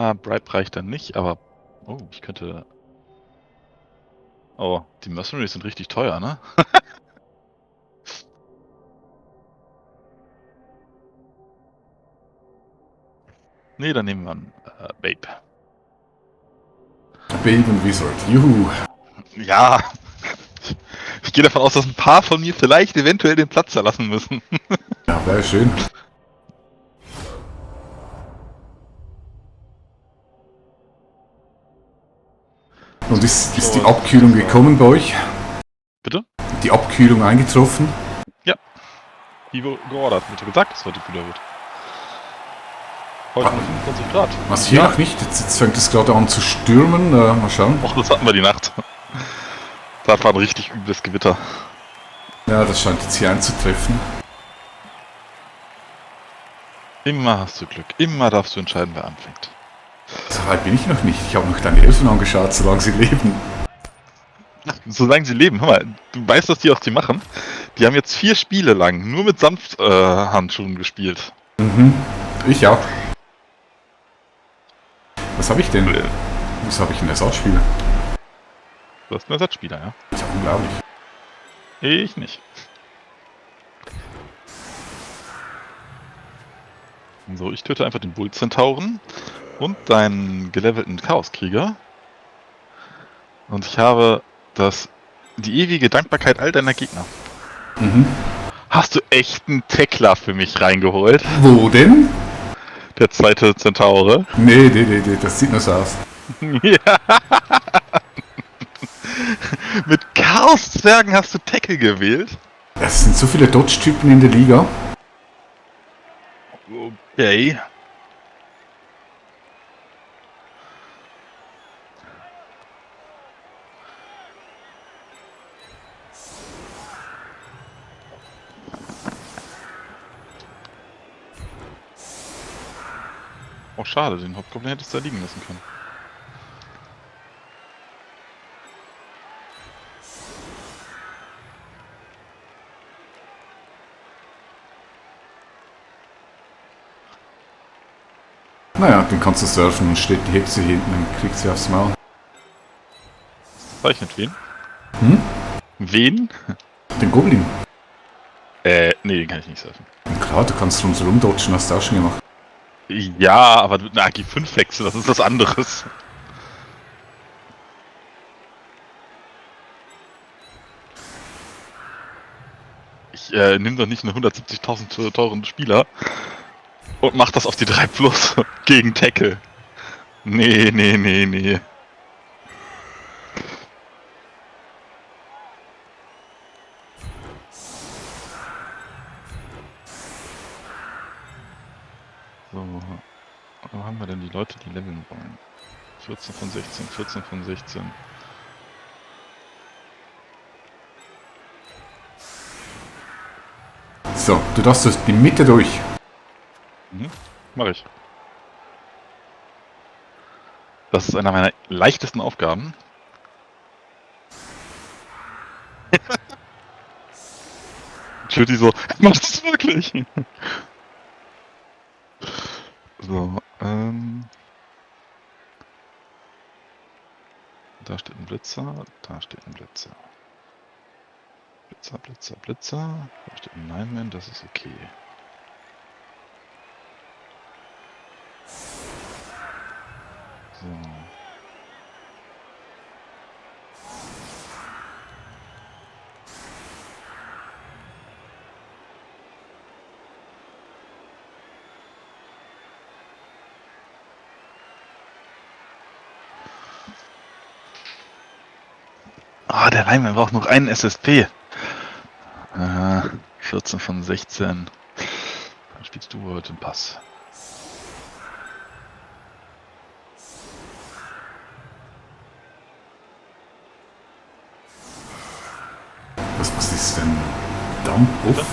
Bribe reicht dann nicht, aber... Oh, ich könnte... Oh, die Mercenaries sind richtig teuer, ne? Nee, dann nehmen wir einen Babe. Babe und Wizard, juhu. Ja, ich gehe davon aus, dass ein paar von mir vielleicht eventuell den Platz verlassen müssen. Ja, wäre schön. Und ist die Abkühlung gekommen bei euch? Bitte? Die Abkühlung eingetroffen? Ja, wie geordert, wird gesagt, dass heute kühler wird. Heute nur 25 Grad. Was hier noch nicht? Jetzt fängt es gerade an zu stürmen. Mal schauen. Och, das hatten wir die Nacht. Das war ein richtig übles Gewitter. Ja, das scheint jetzt hier einzutreffen. Immer hast du Glück. Immer darfst du entscheiden, wer anfängt. So weit bin ich noch nicht. Ich habe noch deine Elfen angeschaut, solange sie leben. Solange sie leben, hör mal, du weißt, was die aus dir machen. Die haben jetzt 4 Spiele lang nur mit Sanfthandschuhen gespielt. Mhm. Ich auch. Was habe ich denn? Wieso habe ich einen Ersatzspieler? Du hast einen Ersatzspieler, ja? Das ist ja unglaublich. Ich nicht. So, ich töte einfach den Bull-Zentauren und deinen gelevelten Chaoskrieger. Und ich habe die ewige Dankbarkeit all deiner Gegner. Mhm. Hast du echt einen Tekla für mich reingeholt? Wo denn? Der zweite Zentaure. Nee, das sieht nur so aus. Ja. Mit Chaos-Zwergen hast du Tackle gewählt? Es sind so viele Dodge-Typen in der Liga. Okay. Oh, schade, den Hauptgoblin hättest du da liegen lassen können. Naja, den kannst du surfen und steht die Hexe hier hinten und kriegt sie aufs Maul. Zeichnet wen? Hm? Wen? Den Goblin. Nee, den kann ich nicht surfen. Und klar, du kannst rundherum dodgen, hast du auch schon gemacht. Ja, aber mit einer AG5 wechseln, das ist was anderes. Ich nehme doch nicht einen 170.000 teuren Spieler und mach das auf die 3 Plus gegen Tackle. Nee. So, wo haben wir denn die Leute, die leveln wollen? 14 von 16, 14 von 16. So, du darfst durch die Mitte durch. Mhm, mach ich. Das ist einer meiner leichtesten Aufgaben. Judy so, mach das wirklich? So, da steht ein Blitzer, da steht ein Blitzer. Blitzer. Da steht ein Lineman, das ist okay. So. Ah, der Lineman braucht noch einen SSP. 14 von 16. Dann spielst du heute den Pass. Was ist denn? Dump-Off?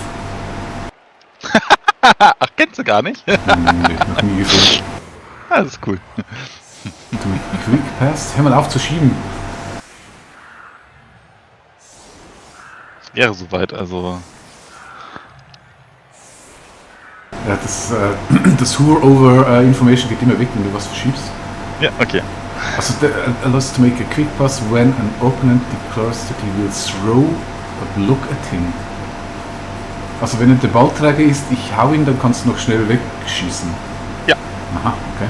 Ach, kennst du gar nicht? Nee, noch nie gesehen. Das ist cool. Du, Quick Pass? Hör mal auf zu schieben. Wäre soweit, also. Ja, das Who over Information geht immer weg, wenn du was verschiebst. Ja, okay. Also, allows to make a quick pass when an opponent declares that he will throw but look at him. Also, wenn der Ballträger ist, ich hau ihn, dann kannst du noch schnell wegschießen. Ja. Aha, okay.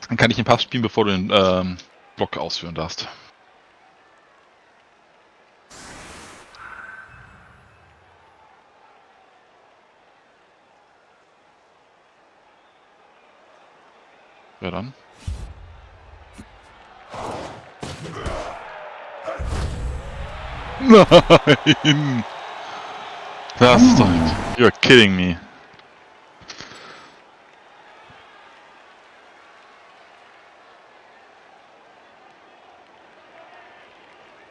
Dann kann ich den Pass spielen, bevor du den Block ausführen darfst. Ja dann. Nein! Das ist doch nicht. You're kidding me.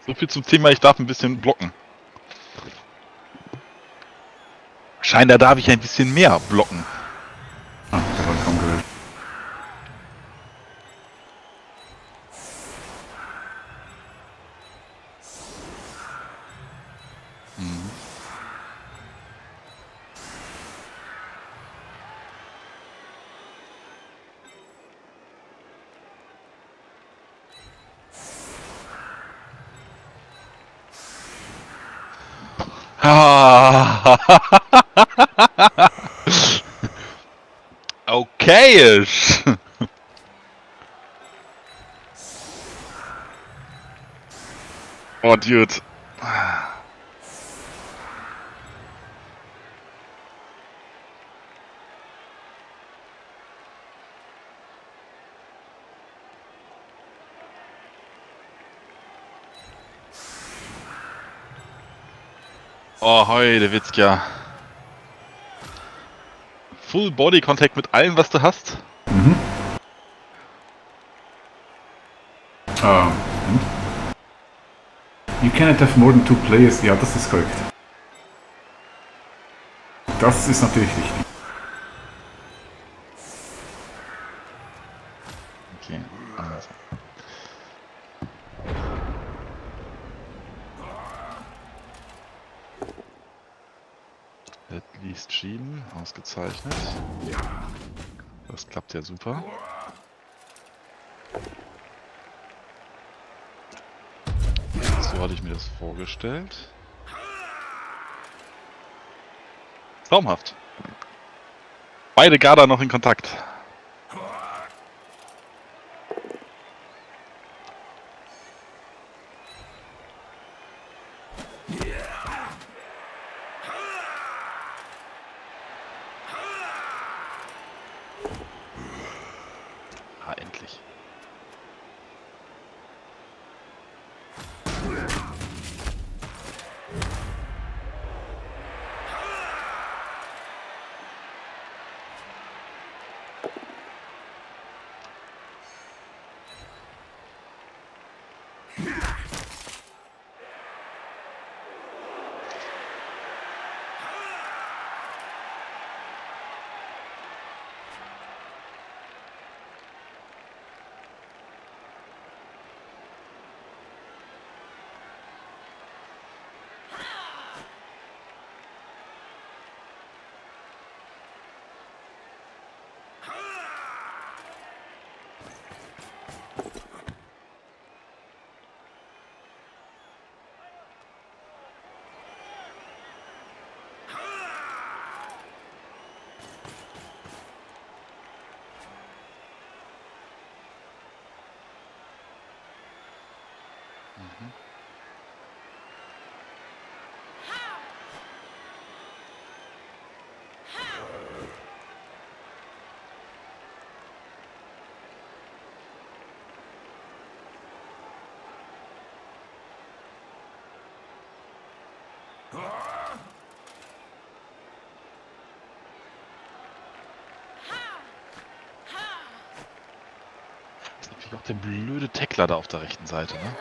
So viel zum Thema, ich darf ein bisschen blocken. Scheinbar darf ich ein bisschen mehr blocken. Ah, der war kaum gewählt. Okayisch. Oh, Dude. Oh, Heidewitzka. Full Body Contact mit allem, was du hast. Mhm. Und? You cannot have more than 2 players. Ja, das ist korrekt. Das ist natürlich richtig. Okay, also. At least schieben, ausgezeichnet. Das klappt ja super. So hatte ich mir das vorgestellt. Traumhaft. Beide Garda noch in Kontakt. Ah, endlich. Das ist natürlich auch der blöde Tackler da auf der rechten Seite, ne?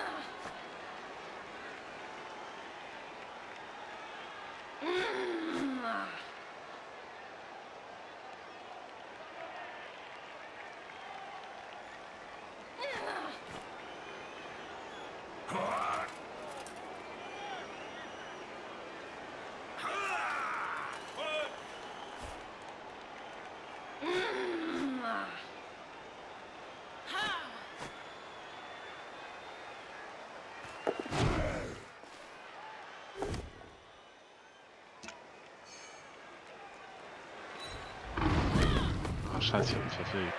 scheiße, ich hab ihn verfehlt.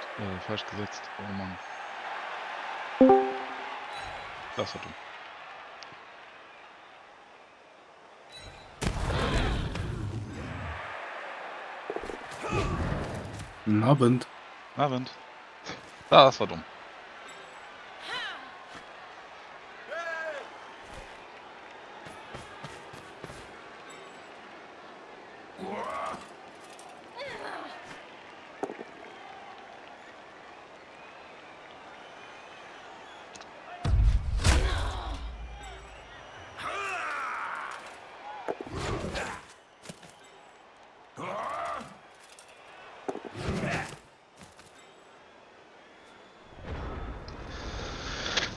Falsch gesetzt. Oh Mann. Das war dumm. Guten Abend. Abend. Das war dumm.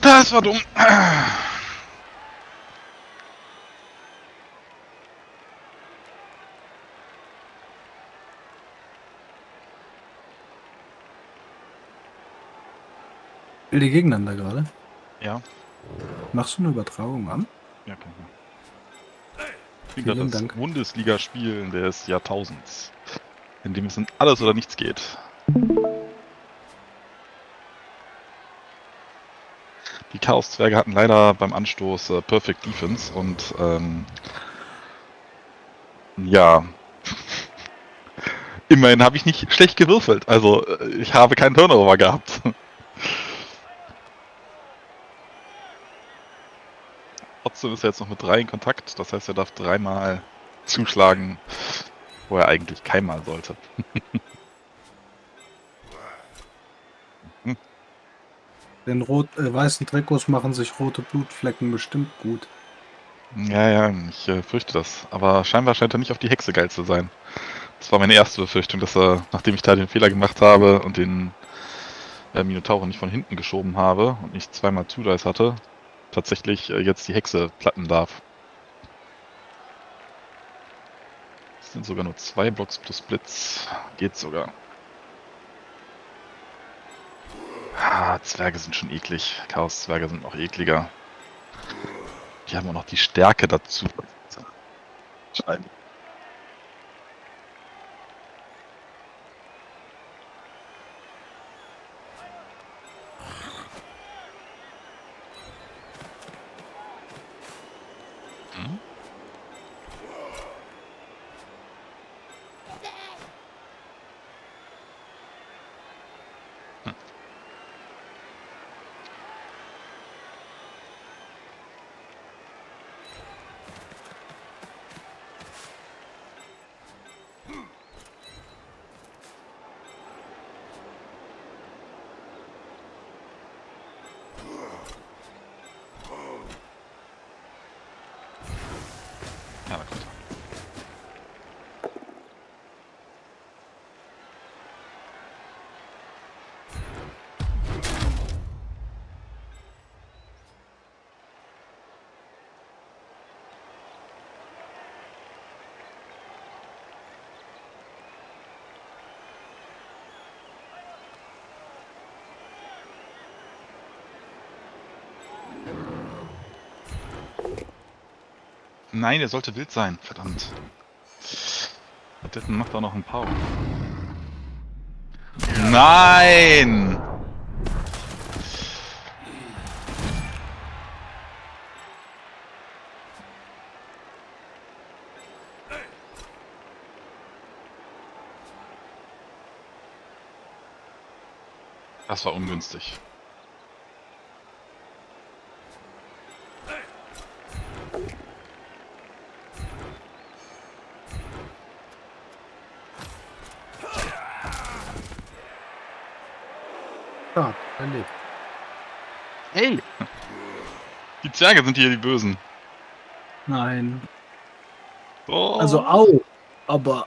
Das war dumm. Spiel die gegeneinander gerade. Ja, Machst du eine Übertragung an? ja, kann ich. Vielen Das Dank. Bundesligaspiel des Jahrtausends, in dem es um alles oder nichts geht. Die Chaos-Zwerge hatten leider beim Anstoß Perfect Defense und ja, immerhin habe ich nicht schlecht gewürfelt. Also ich habe keinen Turnover gehabt. Trotzdem ist er jetzt noch mit 3 in Kontakt. Das heißt, er darf 3-mal zuschlagen, wo er eigentlich keinmal sollte. Den weißen Trikots machen sich rote Blutflecken bestimmt gut. Ja, ich fürchte das. Aber scheinbar scheint er nicht auf die Hexe geil zu sein. Das war meine erste Befürchtung, dass er, nachdem ich da den Fehler gemacht habe und den Minotauren nicht von hinten geschoben habe und nicht 2-mal Zudice hatte, tatsächlich jetzt die Hexe platten darf. Das sind sogar nur 2 Blocks plus Blitz. Geht sogar. Ah, Zwerge sind schon eklig. Chaos-Zwerge sind noch ekliger. Die haben auch noch die Stärke dazu. Scheiße. Hm? Ja, da kommt er. Nein, er sollte wild sein. Verdammt. Stattdessen macht er noch einen Power. Nein! Das war ungünstig. Ja, erlebt. Hey! Die Zwerge sind hier die Bösen. Nein. Oh. Also au. Aber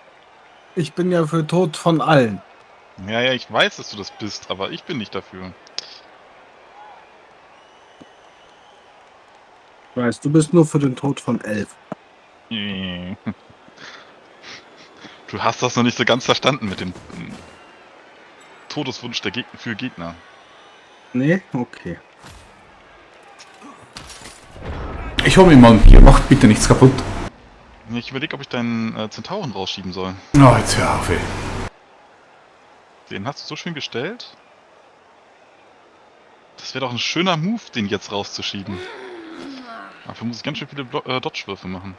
ich bin ja für Tod von allen. Ja, ich weiß, dass du das bist, aber ich bin nicht dafür. Ich weiß, du bist nur für den Tod von 11. Du hast das noch nicht so ganz verstanden mit dem Todeswunsch der für Gegner. Nee? Okay. Ich hole mir mal ein Bier, macht bitte nichts kaputt. Ich überlege, ob ich deinen Zentauren rausschieben soll. Oh, jetzt hör auf, ey. Den hast du so schön gestellt. Das wäre doch ein schöner Move, den jetzt rauszuschieben. Dafür muss ich ganz schön viele Dodge-Würfe machen.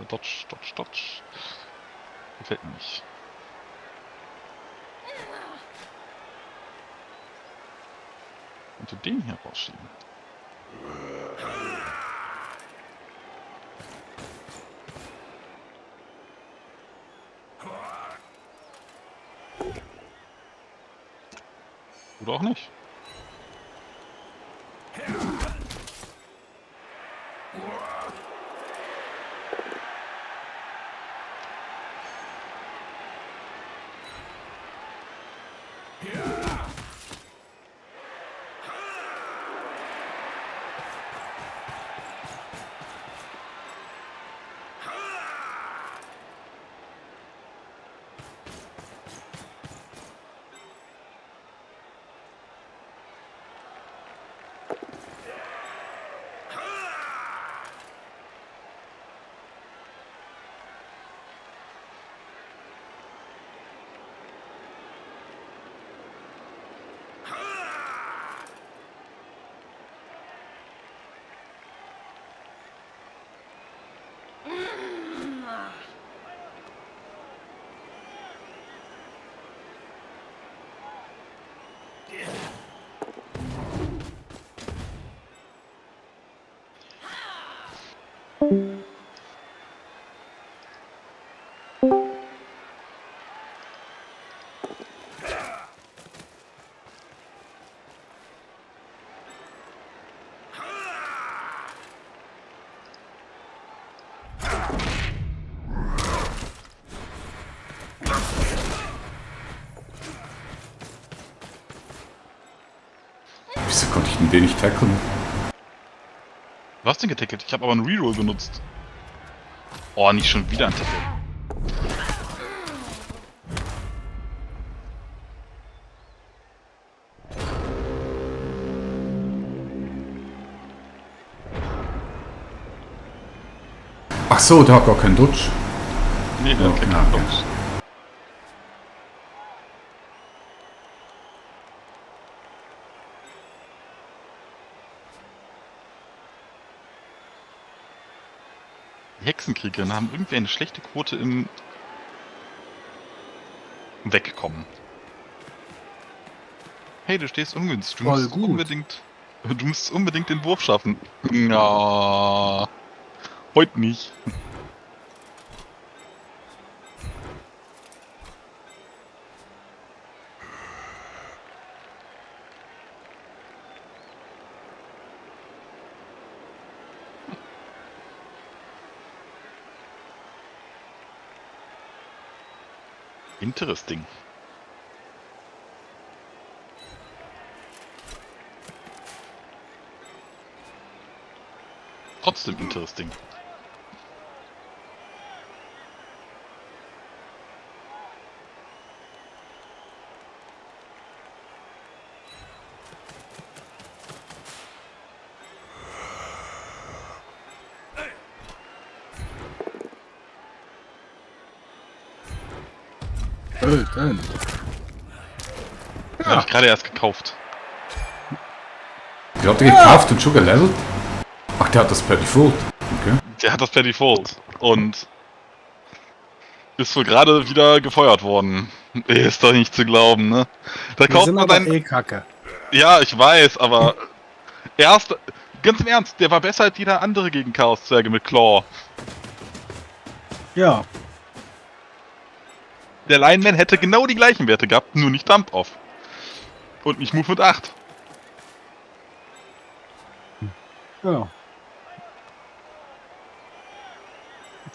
Dodge. Gefällt mir nicht. Und du den hier rausschieben. Oder auch nicht. Wieso konnte ich denn den nicht tackeln? Du hast den getackelt. Ich habe aber einen Reroll benutzt. Oh, nicht schon wieder ein Tackle. Ach so, der hat gar keinen Dodge. Nee, Oh, okay, na, okay. Die Hexenkrieger haben irgendwie eine schlechte Quote im Wegkommen. Hey, du stehst ungünstig. Voll gut. Du musst unbedingt den Wurf schaffen. Ja, heute nicht. Interesting. Trotzdem interesting. Dann. Den habe ich gerade erst gekauft. Der hat den gekauft und schon gelevelt? Ach, der hat das per Default. Okay. Der hat das per Default und ist wohl gerade wieder gefeuert worden. Ist doch nicht zu glauben, ne? Da Wir kauft sind man aber einen. eh kacke. Ja, ich weiß, aber erst. Ganz im Ernst, der war besser als jeder andere gegen Chaoszwerge mit Claw. Ja. Der Lineman hätte genau die gleichen Werte gehabt, nur nicht Dump-Off. Und nicht Move mit 8. Ja.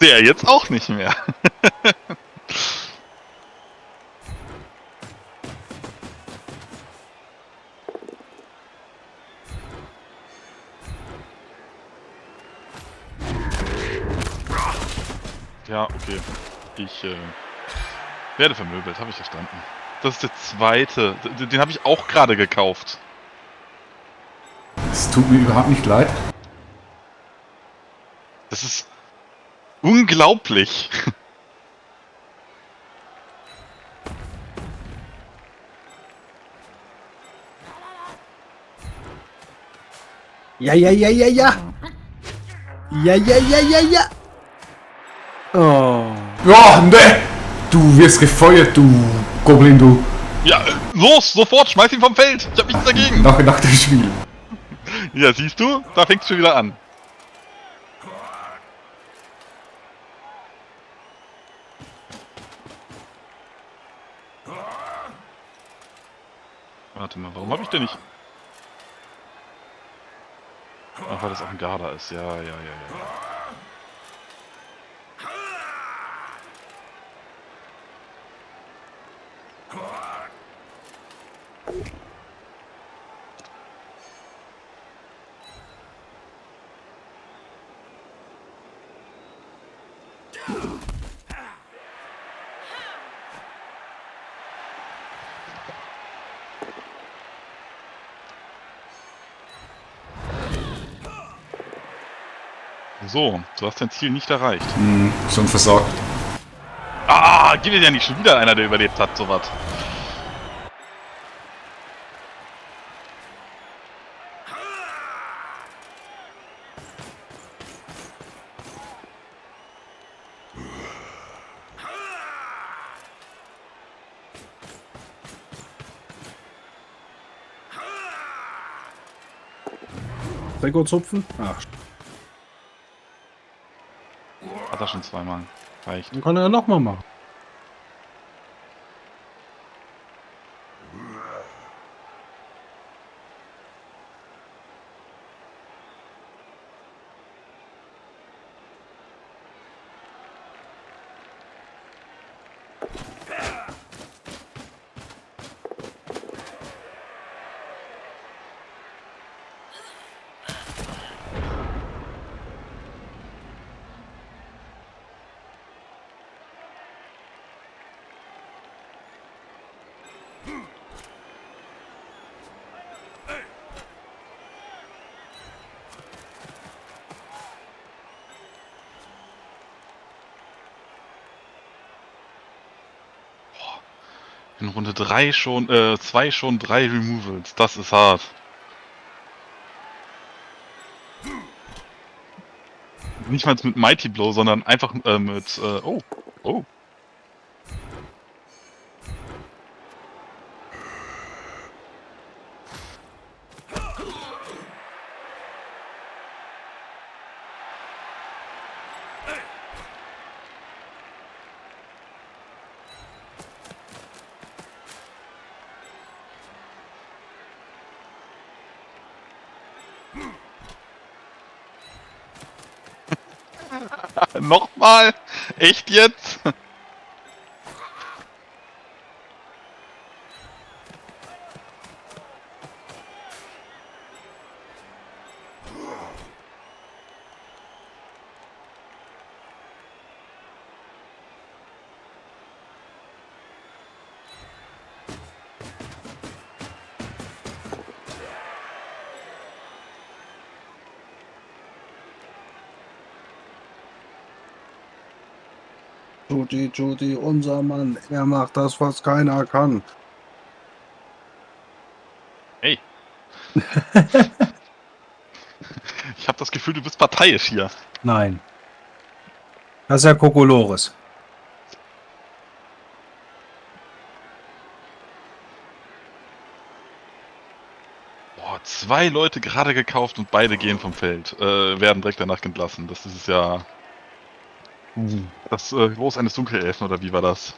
Der jetzt auch nicht mehr. Ja, okay. Ich werde vermöbelt, habe ich verstanden. Das ist der zweite. Den habe ich auch gerade gekauft. Es tut mir überhaupt nicht leid. Das ist unglaublich. Ja, ja, ja, ja, ja. Ja, ja, ja, ja, ja. Oh. Ja, ne! Du wirst gefeuert, du Goblin, du. Ja, los, sofort, schmeiß ihn vom Feld. Ich hab nichts dagegen. Nach dem Spiel. Ja, siehst du? Da fängt's schon wieder an. Warte mal, warum habe ich denn nicht... Ach, weil das auch ein Garda ist. Ja, ja, ja, ja. So, du hast dein Ziel nicht erreicht. Schon versagt. Ah, gibt es ja nicht schon wieder einer, der überlebt hat, sowas. Trikot zupfen? Ach, Hat er schon zweimal. Reicht. dann kann er ja nochmal machen. In Runde 3 schon, 2 schon 3 Removals. Das ist hart. Nicht mal mit Mighty Blow, sondern einfach mit, oh, oh. Nochmal? Echt jetzt? Judy, unser Mann, er macht das, was keiner kann. Hey. Ich habe das Gefühl, du bist parteiisch hier. Nein. Das ist ja Kokolores. Boah, 2 Leute gerade gekauft und beide gehen vom Feld. Werden direkt danach entlassen. Das ist ja... Das Los eines Dunkelelfen, oder wie war das?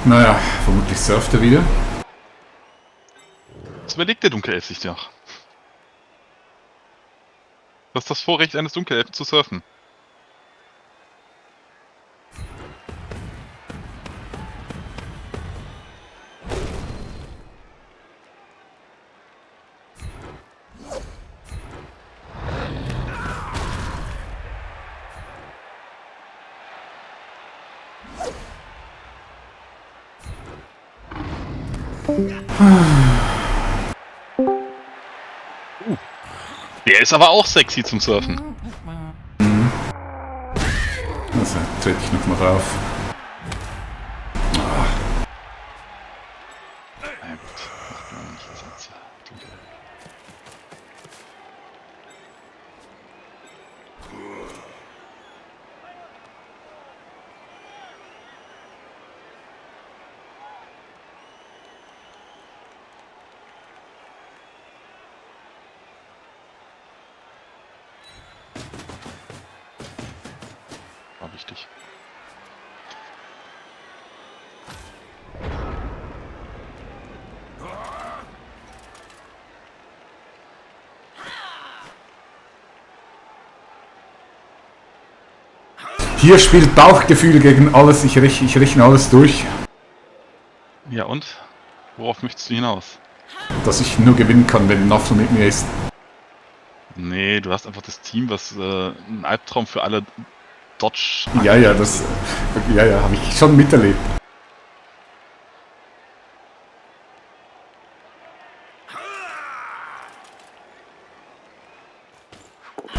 Naja, vermutlich surft er wieder. Was überlegt der Dunkelelf sich noch? Das ist das Vorrecht eines Dunkelelfen zu surfen. Der ist aber auch sexy zum Surfen. Also trete ich nochmal drauf. Na gut, richtig. Hier spielt Bauchgefühl gegen alles. Ich rechne alles durch, Ja und? Worauf möchtest du hinaus? dass ich nur gewinnen kann, wenn Naffel mit mir ist. Nee, du hast einfach das Team, was ein Albtraum für alle Dodge... Ja, habe ich schon miterlebt.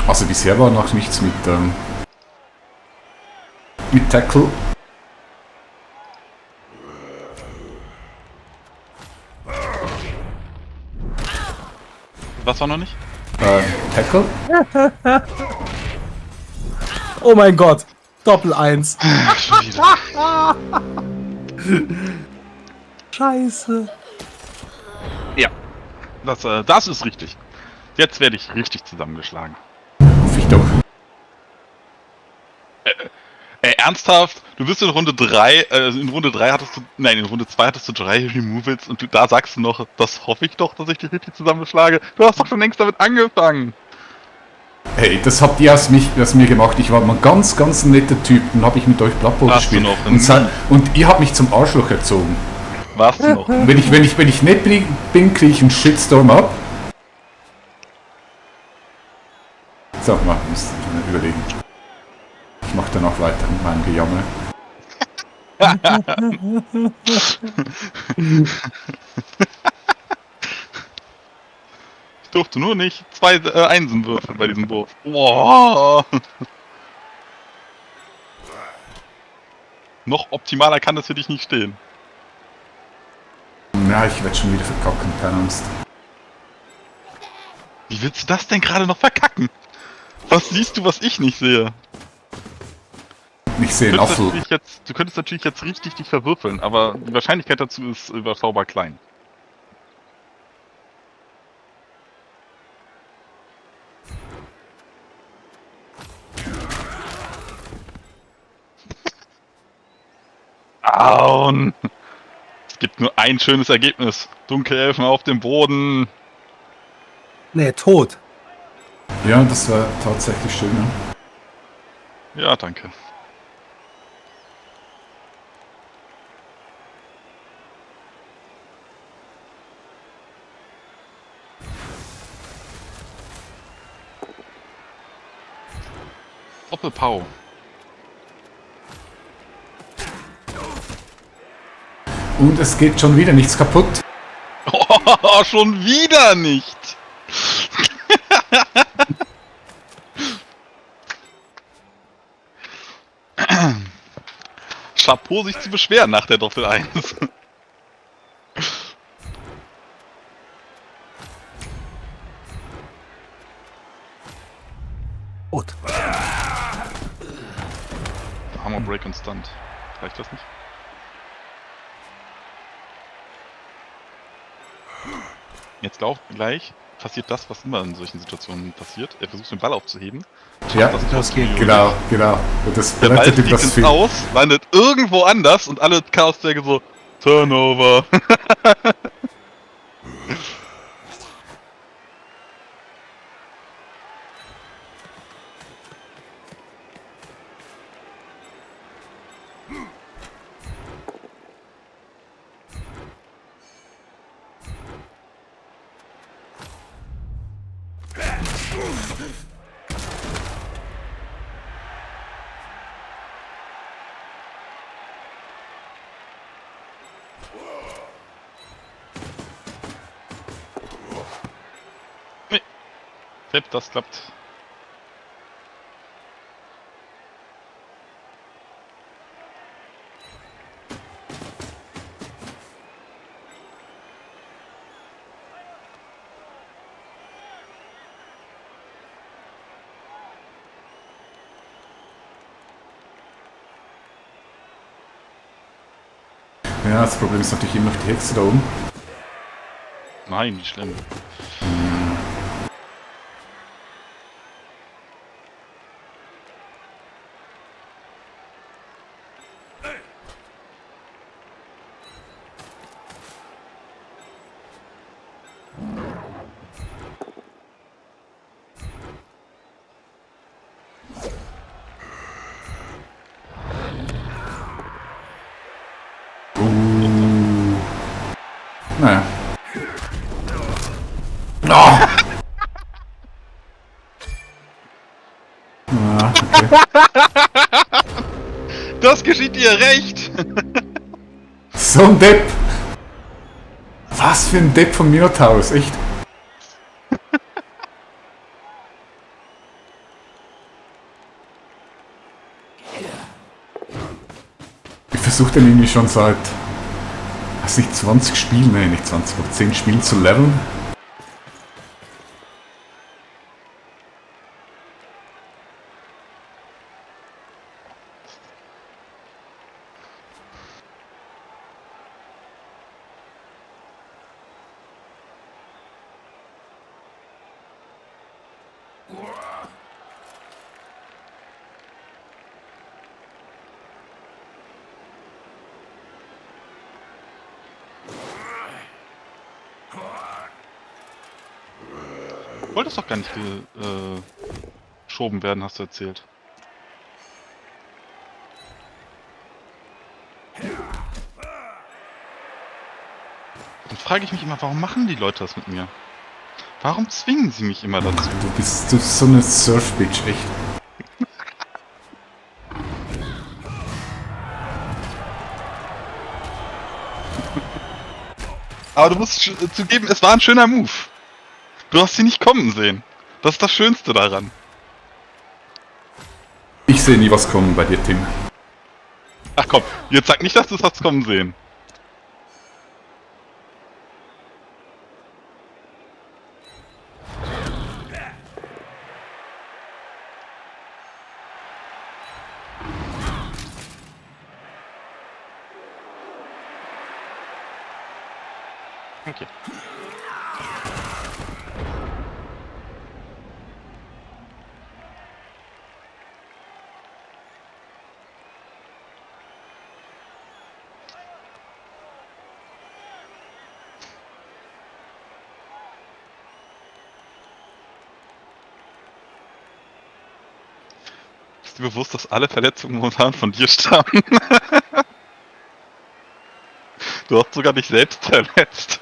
Also bisher war noch nichts mit Tackle. Was war noch nicht? Tackle? Oh mein Gott. Doppel 1. Schon wieder. Scheiße. Ja, das ist richtig. Jetzt werde ich richtig zusammengeschlagen. Hoffe ich doch. Ernsthaft? Du bist in Runde 3, in Runde 3 hattest du, nein, in Runde 2 hattest du 3 Removals und da sagst du noch, das hoffe ich doch, dass ich dich richtig zusammenschlage. Du hast doch schon längst damit angefangen. Hey, das habt ihr aus mir gemacht. Ich war mal ganz ein netter Typ und habe ich mit euch Blood Bowl Warst du gespielt. noch? Und ihr habt mich zum Arschloch erzogen. Warst du noch? Wenn ich nett bin, kriege ich einen Shitstorm ab. So, mal, muss ich mir überlegen. Ich mache dann auch weiter mit meinem Gejammer. Ich durfte nur nicht 2 Einsen würfeln bei diesem Wurf. Boah. Noch optimaler kann das für dich nicht stehen. Ja, ich werde schon wieder verkacken, keine Angst. Wie willst du das denn gerade noch verkacken? Was siehst du, was ich nicht sehe? Ich sehe einen Apfel. Du könntest natürlich jetzt richtig dich verwürfeln, aber die Wahrscheinlichkeit dazu ist überschaubar klein. Auen! Es gibt nur ein schönes Ergebnis. Dunkelelfen auf dem Boden. Nee, tot. Ja, das war tatsächlich schön. Ja. Ja, danke. Doppelpau. Und es geht schon wieder nichts kaputt. Oh, schon wieder nicht! Chapeau, sich zu beschweren nach der Doppel 1. Tot. Hammer, Break und Stunt. Reicht das nicht? Jetzt gleich passiert das, was immer in solchen Situationen passiert. Er versucht den Ball aufzuheben. Ja, Das geht. genau. Und das Der Ball bedeutet fliegt das ins viel. Aus, landet irgendwo anders und alle Chaos-Zwerge so Turnover. Nee. Selbst das klappt. Ja, das Problem ist natürlich immer noch die Hexe da oben. Nein, wie schlimm. Naja. Oh! Ah, okay. Das geschieht dir recht! So ein Depp! Was für ein Depp von Minotaurus, echt? Ich versuche den irgendwie schon seit, weiß nicht, 20 Spielen, nein, nicht 20, aber 10 Spielen zu leveln. Wolltest doch gar nicht geschoben werden, hast du erzählt. Dann frage ich mich immer, warum machen die Leute das mit mir? Warum zwingen sie mich immer dazu? Du bist so eine Surf-Bitch, echt. Aber du musst zugeben, es war ein schöner Move. Du hast sie nicht kommen sehen. Das ist das Schönste daran. Ich sehe nie was kommen bei dir, Tim. Ach komm, jetzt sag nicht, dass du es hast kommen sehen. Okay. Ist dir bewusst, dass alle Verletzungen momentan von dir stammen? Du hast sogar dich selbst verletzt.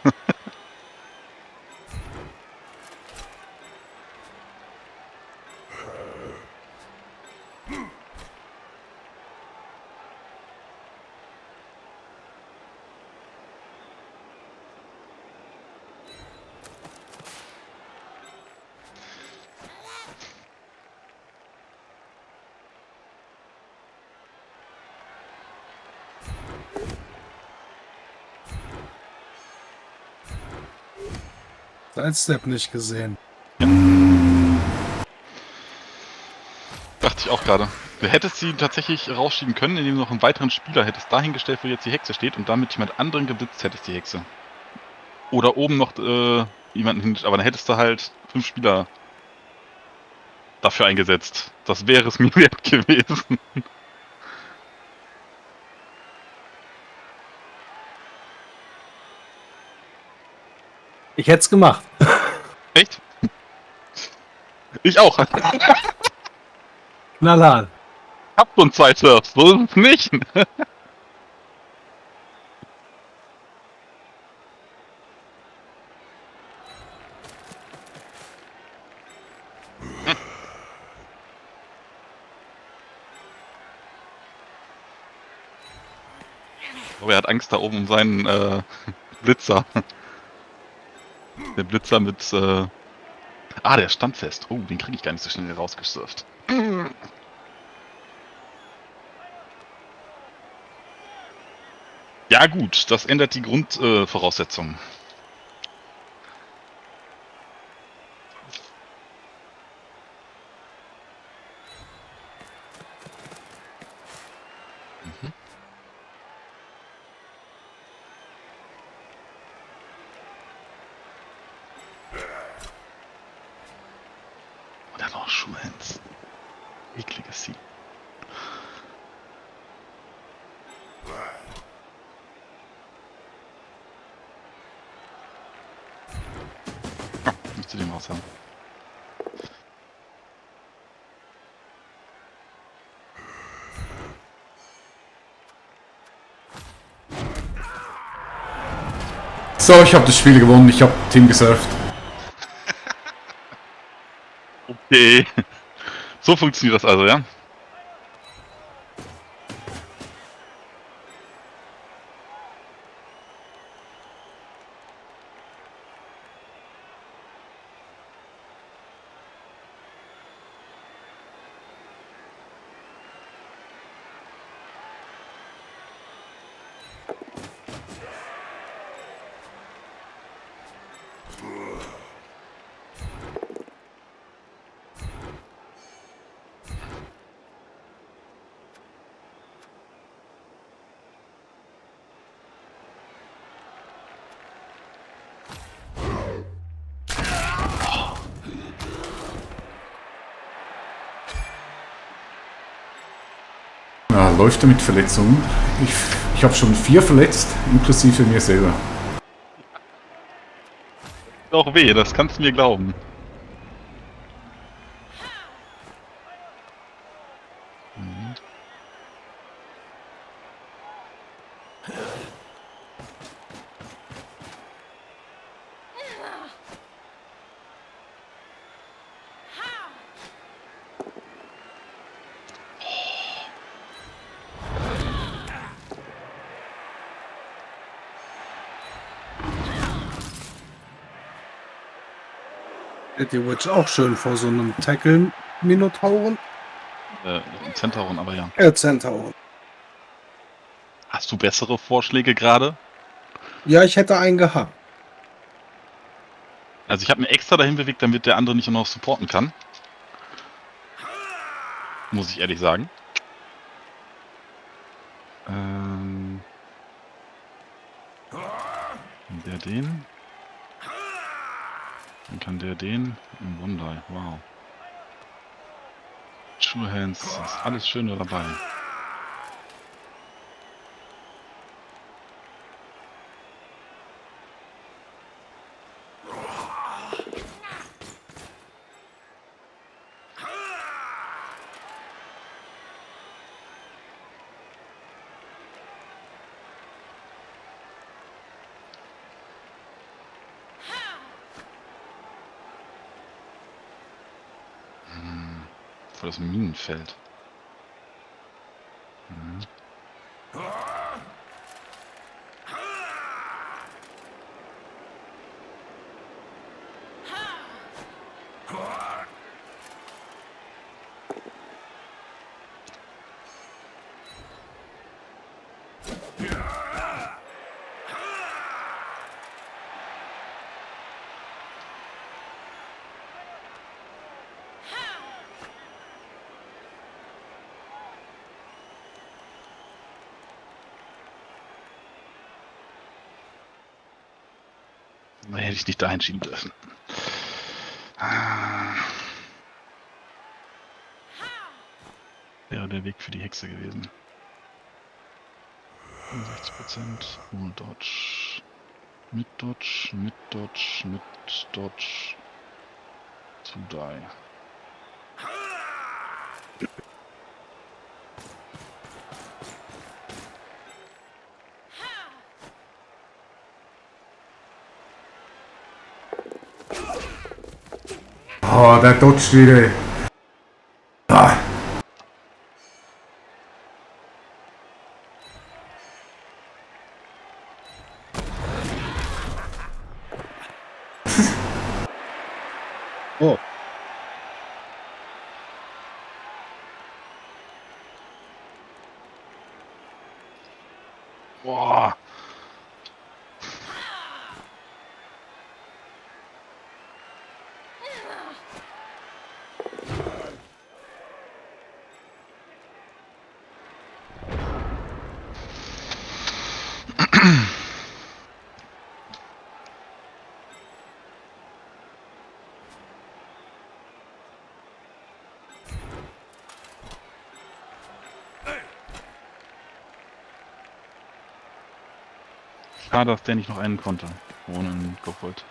Sidestep nicht gesehen. Dachte ich auch gerade. Du hättest sie tatsächlich rausschieben können, indem du noch einen weiteren Spieler hättest dahingestellt, wo jetzt die Hexe steht und damit jemand anderen geblitzt hättest, die Hexe. Oder oben noch jemanden hin, aber dann hättest du halt 5 Spieler dafür eingesetzt. Das wäre es mir wert gewesen. Ich hätte es gemacht. Echt? Ich auch. Knallhart. Hab schon 2 Surfs, so ist es nicht. Aber er hat Angst da oben um seinen Blitzer. Der Blitzer mit der stand fest. Oh, den kriege ich gar nicht so schnell rausgesurft. Ja gut, das ändert die Grundvoraussetzungen. Und er hat noch Schuhhands. Ekliges Ziel. Nicht zu dem Haus haben. So, ich habe das Spiel gewonnen. Ich habe Team gesurft. Okay. So funktioniert das also, ja? Ja, läuft er mit Verletzungen? Ich habe schon 4 verletzt, inklusive mir selber. Auch weh, das kannst du mir glauben. Die wird auch schön vor so einem Tackle-Minotauren. Zentauren, aber ja. Zentauren. Hast du bessere Vorschläge gerade? Ja, ich hätte einen gehabt. Also ich habe mir extra dahin bewegt, damit der andere nicht auch noch supporten kann. Muss ich ehrlich sagen. Der den. Dann kann der den. Ein Wunder, wow. True Hands, ist alles Schöne dabei. Vor das Minenfeld. Da hätte ich nicht dahin schieben dürfen. Wäre der Weg für die Hexe gewesen. 65%. Ohne Dodge. Mit Dodge, mit Dodge, mit Dodge. To die. Oh, der dodgt wieder. Ah. Oh. Boah. Schade, dass der nicht noch einen konnte. Ohne einen Gold.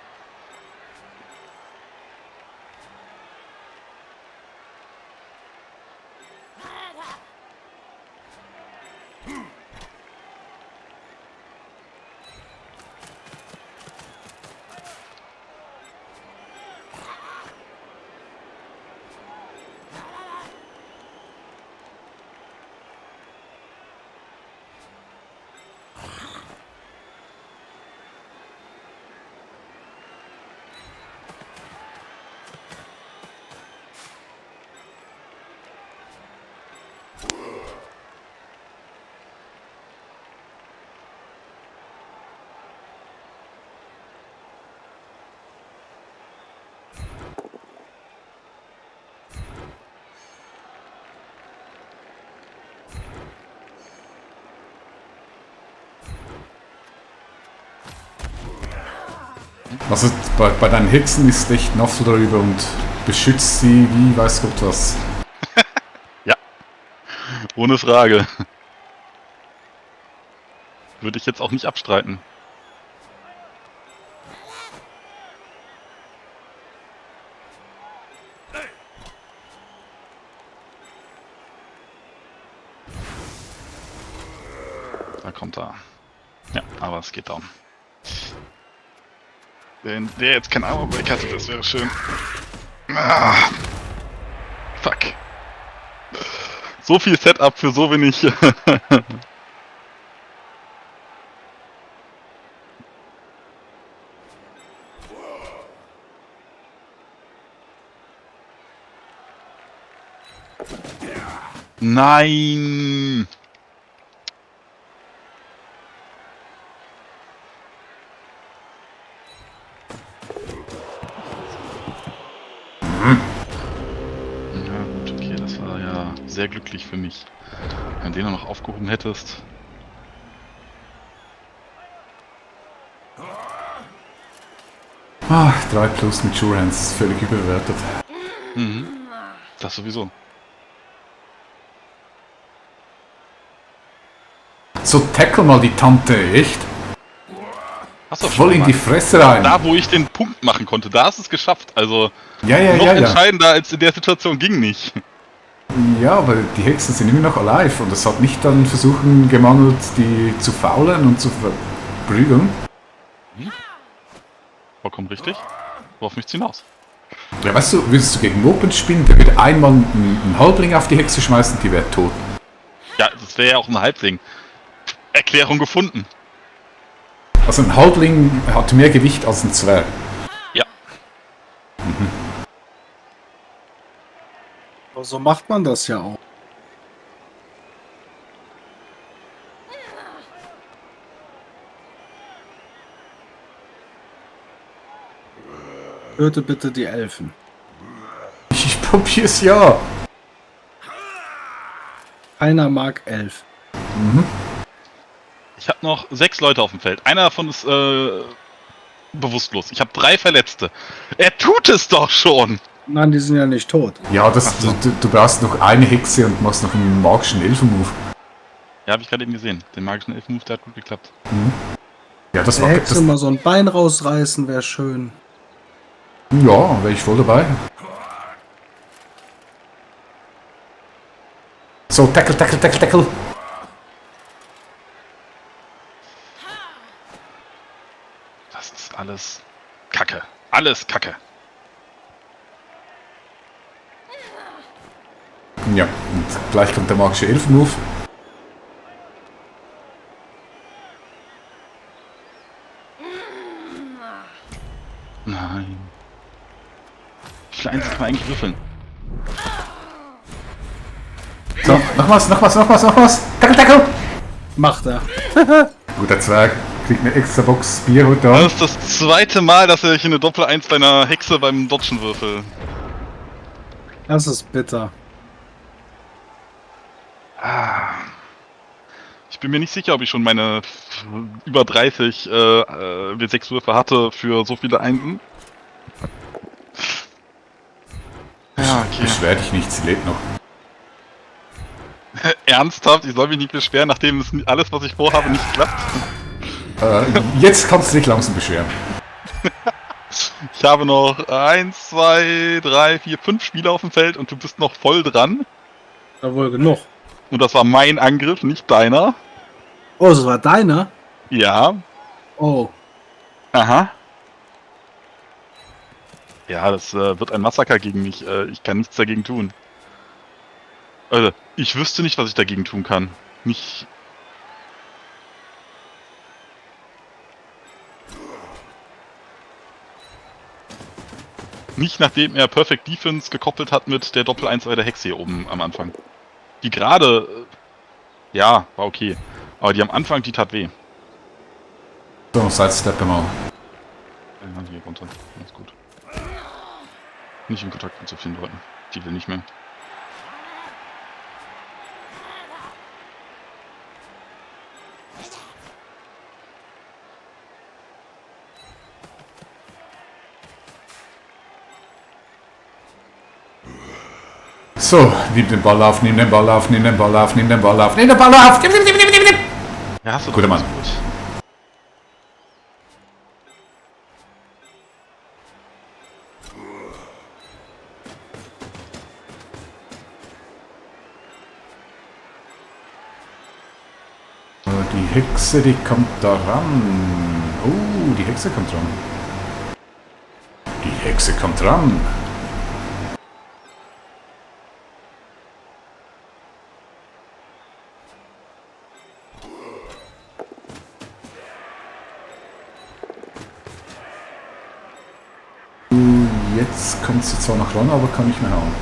Also bei deinen Hexen ist echt Nassel darüber und beschützt sie wie weiß Gott was. Ja, ohne Frage. Würde ich jetzt auch nicht abstreiten. Da kommt er. Ja, aber es geht down. Wenn der jetzt kein Armor Break hatte, das wäre schön. Ah, fuck. So viel Setup für so wenig. Nein! Ja gut, okay, das war ja sehr glücklich für mich. Wenn du den noch aufgehoben hättest. Ah, 3 plus mit Sure Hands ist völlig überbewertet. Mhm. Das sowieso. So, tackle mal die Tante, echt? Hast du Voll schon in mal. die Fresse rein. Da, wo ich den Punkt machen konnte, da hast du es geschafft. Also Ja, ja, noch ja, ja. entscheidender als in der Situation ging nicht. Ja, aber die Hexen sind immer noch alive und es hat nicht an Versuchen gemangelt, die zu faulen und zu verprügeln. Vollkommen richtig. Worauf möchtest du hinaus? Ja, weißt du, würdest du gegen Mopen spielen, der würde einmal einen Halbling auf die Hexe schmeißen, die wäre tot. Ja, das wäre ja auch ein Halbling. Erklärung gefunden. Also ein Halbling hat mehr Gewicht als ein Zwerg. Ja. Aber so macht man das ja auch. Töte bitte die Elfen. Ich probier's ja. Keiner mag Elf. Ich habe noch 6 Leute auf dem Feld. Einer davon ist bewusstlos. Ich habe 3 Verletzte. Er tut es doch schon! Nein, die sind ja nicht tot. Ja, Ach so. du brauchst noch eine Hexe und machst noch einen magischen Elfen-Move. Ja, habe ich gerade eben gesehen. Den magischen Elfenmove, der hat gut geklappt. Ja, das Der war... Hexe mal so ein Bein rausreißen wäre schön. Ja, wäre ich voll dabei. So, tackle, tackle, tackle, tackle. Das ist alles Kacke. Alles Kacke. Ja, und gleich kommt der magische Elfen-Move. Nein. Wie viel Einzel kann man eigentlich würfeln? So, noch was, noch was, noch was, noch was. Tackle, tackle. Macht er. Guter Zwerg, kriegt eine extra Box Bier heute Das an. ist das zweite Mal, dass ich eine Doppel-1 bei einer Hexe beim Dodgen würfel. Das ist bitter. Ich bin mir nicht sicher, ob ich schon meine über 30 W6 Würfe hatte für so viele Einsen. Ja, okay. Beschwer dich nicht, sie lebt noch. Ernsthaft? Ich soll mich nicht beschweren, nachdem es alles, was ich vorhabe, nicht klappt? Jetzt kannst du dich langsam beschweren. Ich habe noch 1, 2, 3, 4, 5 Spieler auf dem Feld und du bist noch voll dran. Da wohl genug. Und das war mein Angriff, nicht deiner. Oh, das war deiner? Ja. Oh. Aha. Ja, das wird ein Massaker gegen mich. Ich kann nichts dagegen tun. Also, ich wüsste nicht, was ich dagegen tun kann. Nicht... Nicht nachdem er Perfect Defense gekoppelt hat mit der Doppel-1 bei der Hexe hier oben am Anfang. Die gerade... ja, war okay. Aber die am Anfang, die tat weh. So, sidesteppe mal. Ja, hier runter. Alles gut. Nicht in Kontakt mit so vielen Leuten. Die will nicht mehr. So, nimm den Ball auf, nimm den Ball auf, nimm den Ball auf, nimm den Ball auf, nimm den Ball auf! Nimm. Ja, hast du Guter doch Mann. gut. Die Hexe, die kommt da ran. Oh, die Hexe kommt ran. Die Hexe kommt ran. Jetzt kommt sie zwar noch ran, aber kann nicht mehr hauen.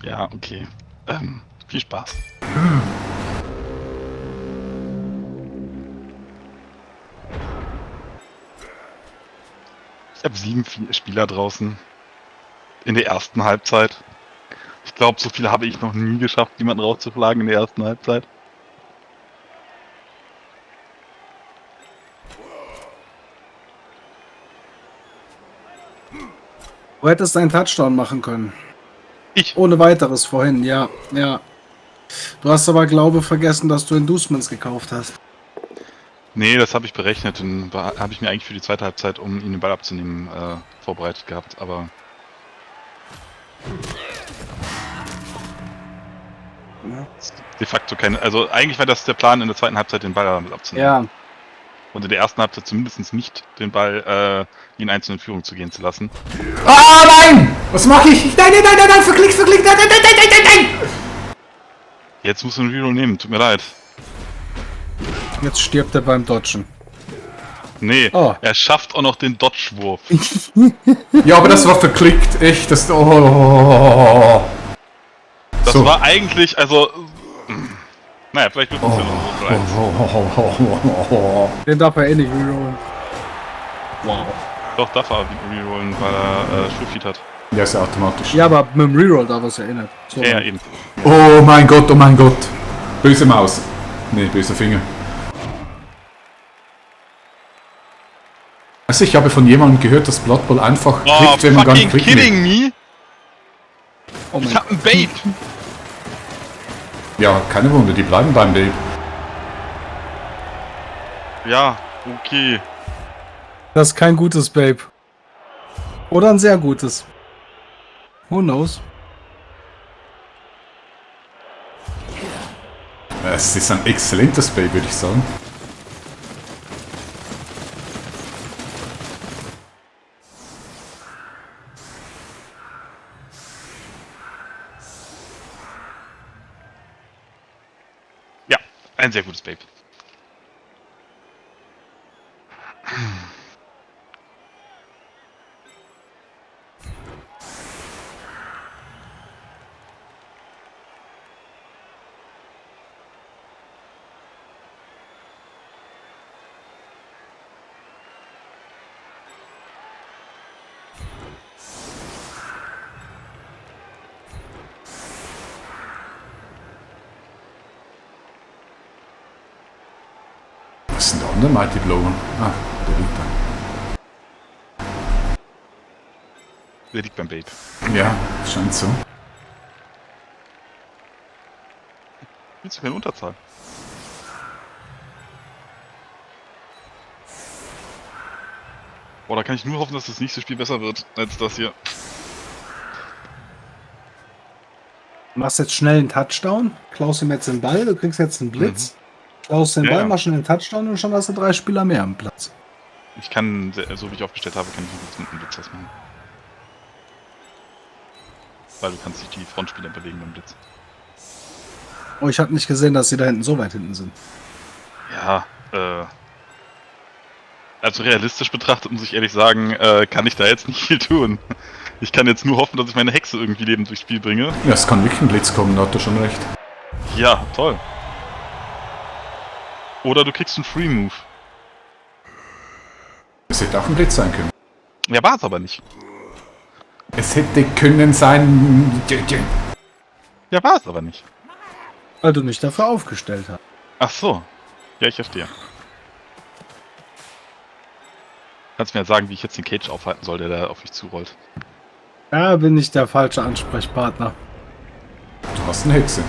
Ja, okay. Viel Spaß. Ich habe 7 Spieler draußen. In der ersten Halbzeit. Ich glaube, so viele habe ich noch nie geschafft, jemanden rauszuflagen in der ersten Halbzeit. Du hättest einen Touchdown machen können. Ich? Ohne weiteres vorhin, ja. Ja. Du hast aber, glaube ich, vergessen, dass du Inducements gekauft hast. Nee, das habe ich berechnet und habe ich mir eigentlich für die zweite Halbzeit, um ihn den Ball abzunehmen, vorbereitet gehabt, aber... Ja. De facto keine... Also eigentlich war das der Plan, in der zweiten Halbzeit den Ball damit abzunehmen. Ja. Und in der ersten Halbzeit zumindest nicht den Ball in einzelnen Führung zu gehen zu lassen. Ah, nein! Was mache ich? Nein, nein, nein, nein, nein, verklickt, nein, nein, nein, nein, nein, nein, nein! Jetzt musst du einen Reroll nehmen, tut mir leid. Jetzt stirbt er beim Dodgen. Nee, Oh. er schafft auch noch den Dodge-Wurf. Ja, aber das war verklickt, echt, das... Oh. Das So. war eigentlich, also... Naja, vielleicht wird es ja noch so. Den darf er eh nicht rerollen. Wow. Doch, darf er rerollen, weil er Schulfeed hat. Ja, ist ja automatisch. Ja, aber mit dem Reroll darf er es ja eh nicht. So. Ja, eben. Oh mein Gott, oh mein Gott. Böse Maus. Nee, böser Finger. Also ich habe von jemandem gehört, dass Blood Bowl einfach Oh, klickt, wenn man gar nicht fucking klicken will. kidding me? Oh mein Ich hab ein Babe! Ja, keine Wunder, die bleiben beim Babe. Ja, okay. Das ist kein gutes Babe. Oder ein sehr gutes. Who knows? Es ist ein exzellentes Babe, würde ich sagen. Ja, ein sehr gutes Babe. Was ist denn der andere Mighty Blow? Ah, der liegt da. Der liegt beim Babe. Ja, scheint so. Willst du keine Unterzahl? Boah, da kann ich nur hoffen, dass das nächste Spiel besser wird als das hier. Du machst jetzt schnell einen Touchdown, klaust ihm jetzt den Ball, du kriegst jetzt einen Blitz, klaust den Ja, Ball, ja. machst schon den Touchdown und schon hast du 3 Spieler mehr am Platz. Ich kann, so wie ich aufgestellt habe, kann ich mit einem Blitz was machen. weil du kannst nicht die Frontspieler bewegen beim Blitz. Oh, ich habe nicht gesehen, dass sie da hinten so weit hinten sind. Ja, also realistisch betrachtet muss ich ehrlich sagen, kann ich da jetzt nicht viel tun. Ich kann jetzt nur hoffen, dass ich meine Hexe irgendwie lebend durchs Spiel bringe. Ja, es kann wirklich ein Blitz kommen, da hat er schon recht. Ja, toll. Oder du kriegst einen Free Move. Es hätte auch ein Blitz sein können. Ja, war es aber nicht. Es hätte können sein... Ja, war es aber nicht. Weil du nicht dafür aufgestellt hast. Ach so. Ja, ich verstehe. Kannst mir ja sagen, wie ich jetzt den Cage aufhalten soll, der da auf mich zurollt. Da bin ich der falsche Ansprechpartner. Du hast eine Hexe.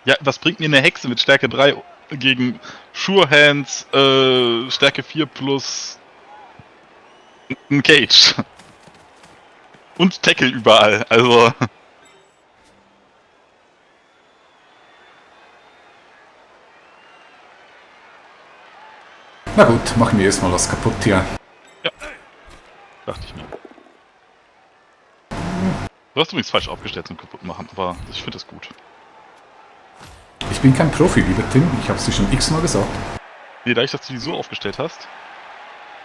Ja, was bringt mir eine Hexe mit Stärke 3 gegen Sure Hands, Stärke 4 plus ein Cage? Und Tackle überall, also... Na gut, machen wir erstmal was kaputt hier. Ja, dachte ich mir. Du hast übrigens falsch aufgestellt zum kaputt machen, aber ich finde das gut. Ich bin kein Profi, lieber Tim. Ich habe es dir schon x-mal gesagt. Nee, da ich das die so aufgestellt hast,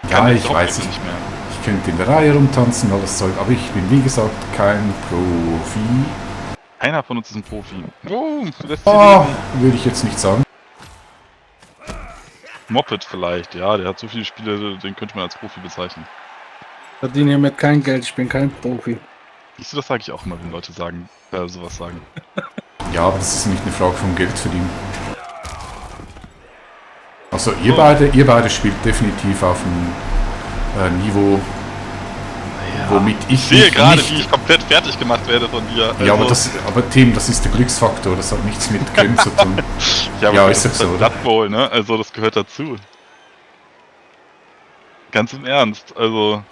Ja, kann ich weiß es nicht. nicht mehr. Ich könnte in der Reihe rumtanzen, alles Zeug. Aber ich bin, wie gesagt, kein Profi. Keiner von uns ist ein Profi. Oh, lässt sie Oh, leben. würde ich jetzt nicht sagen. Moppet vielleicht, ja, der hat so viele Spiele, den könnte man als Profi bezeichnen. Ich verdiene hiermit kein Geld, ich bin kein Profi. Siehst du, das sage ich auch immer, wenn Leute sagen, sowas sagen. Ja, aber das ist nicht eine Frage vom Geld verdienen. Also ihr beide spielt definitiv auf einem Niveau, womit ich Ich sehe mich gerade, nicht... wie ich komplett fertig gemacht werde von dir. Ja, Also, aber Tim, das ist der Glücksfaktor, das hat nichts mit Können zu tun. ja, ja, aber ist das doch so, halt oder? Blood Bowl, ne? Also das gehört dazu. Ganz im Ernst, also...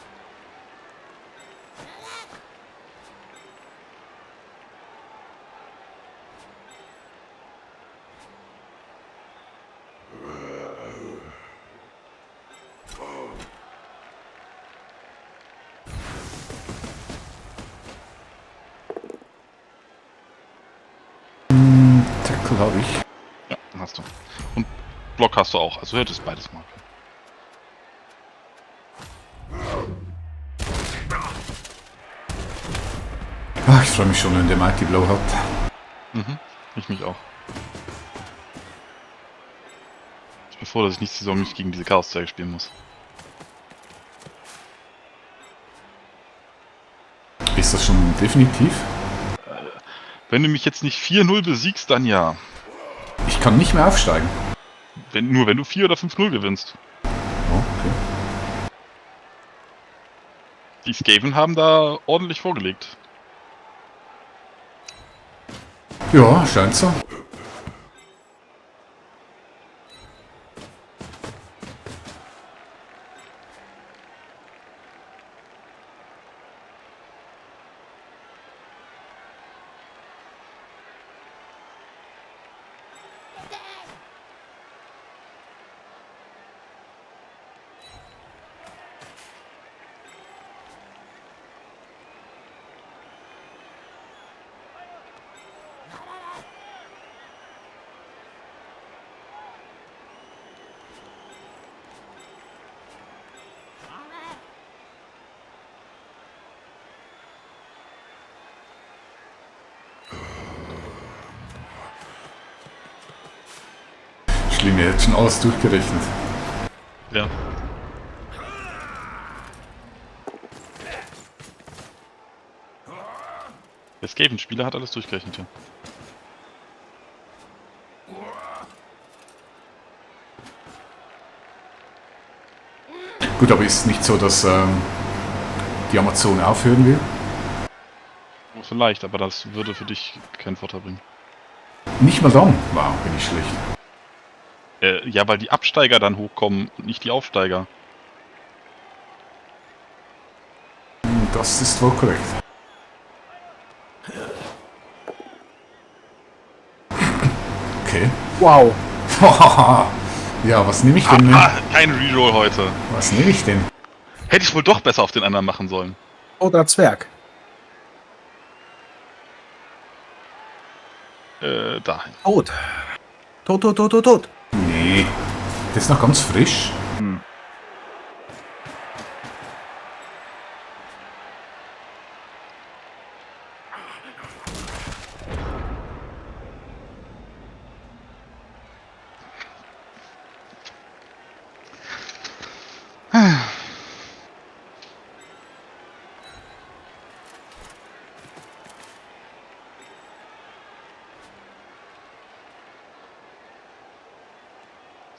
Tackle habe ich. Ja, hast du. Und Block hast du auch, also hättest beides mal. Ach, ich freue mich schon, wenn der Mighty Blow hat. Mhm, ich mich auch. Ich bin froh, dass ich nächste Saison nicht gegen diese Chaos-Zwerge spielen muss. Ist das schon definitiv? Wenn du mich jetzt nicht 4-0 besiegst, dann ja. Ich kann nicht mehr aufsteigen. Nur wenn du 4 oder 5-0 gewinnst. Oh, okay. Die Skaven haben da ordentlich vorgelegt. Ja, scheint so. Schlimm, er hat schon alles durchgerechnet. Ja. Der Skaven-Spieler hat alles durchgerechnet, ja. Gut, aber ist nicht so, dass die Amazon aufhören will? Vielleicht, aber das würde für dich keinen Vorteil bringen. Nicht mal dann. Wow, bin ich schlecht. Ja, weil die Absteiger dann hochkommen und nicht die Aufsteiger. Das ist wohl korrekt. Okay. Wow. Ja, was nehme ich denn? Kein Reroll heute. Was nehme ich denn? Hätte ich wohl doch besser auf den anderen machen sollen. Oder Zwerg. Dahin. Tot. Tot, tot, tot, tot, tot. Nee, das ist noch ganz frisch.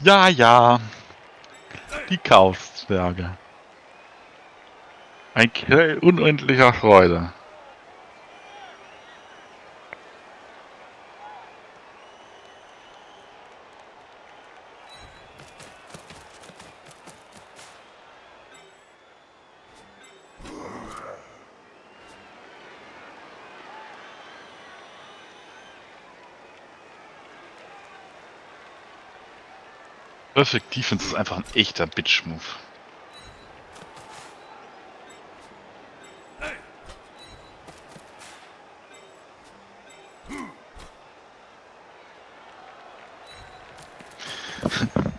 Ja, ja. Die Chaoszwerge. Ein Quell unendlicher Freude. Perfect Defense ist einfach ein echter Bitch-Move.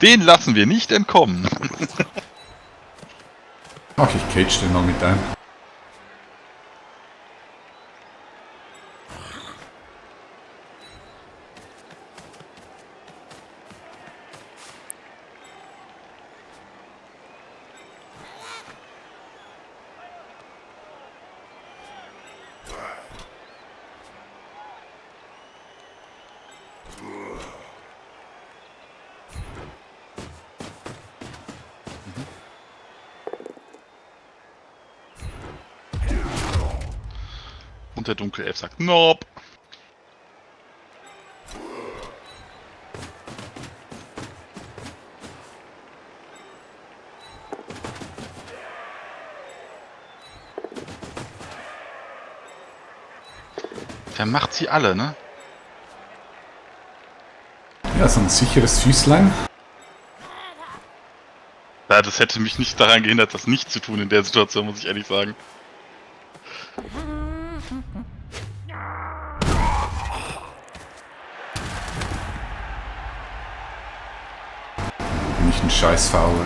Den lassen wir nicht entkommen. Ach, ich cage den noch mit ein. Und der Dunkelelf sagt, nope. Der macht sie alle, ne? Ja, so ein sicheres Füßlein. Ja, das hätte mich nicht daran gehindert, das nicht zu tun in der Situation, muss ich ehrlich sagen. Bin ich ein scheiß Fauler.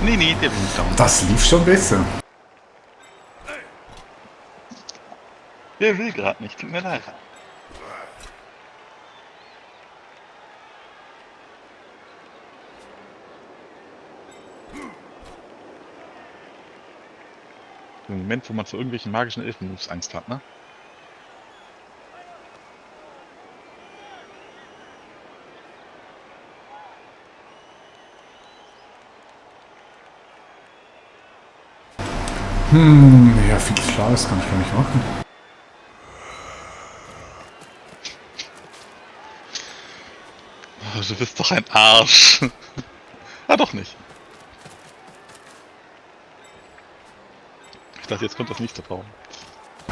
Nee, der will nicht down. Das lief schon besser. Der will gerade nicht, tut mir leid. Im Moment, wo man vor irgendwelchen magischen Elfen-Moves Angst hat, ne? Ja, viel Schlaues kann ich gar nicht machen. Oh, du bist doch ein Arsch. Ah, doch nicht. dachte, jetzt kommt das nächste Foul.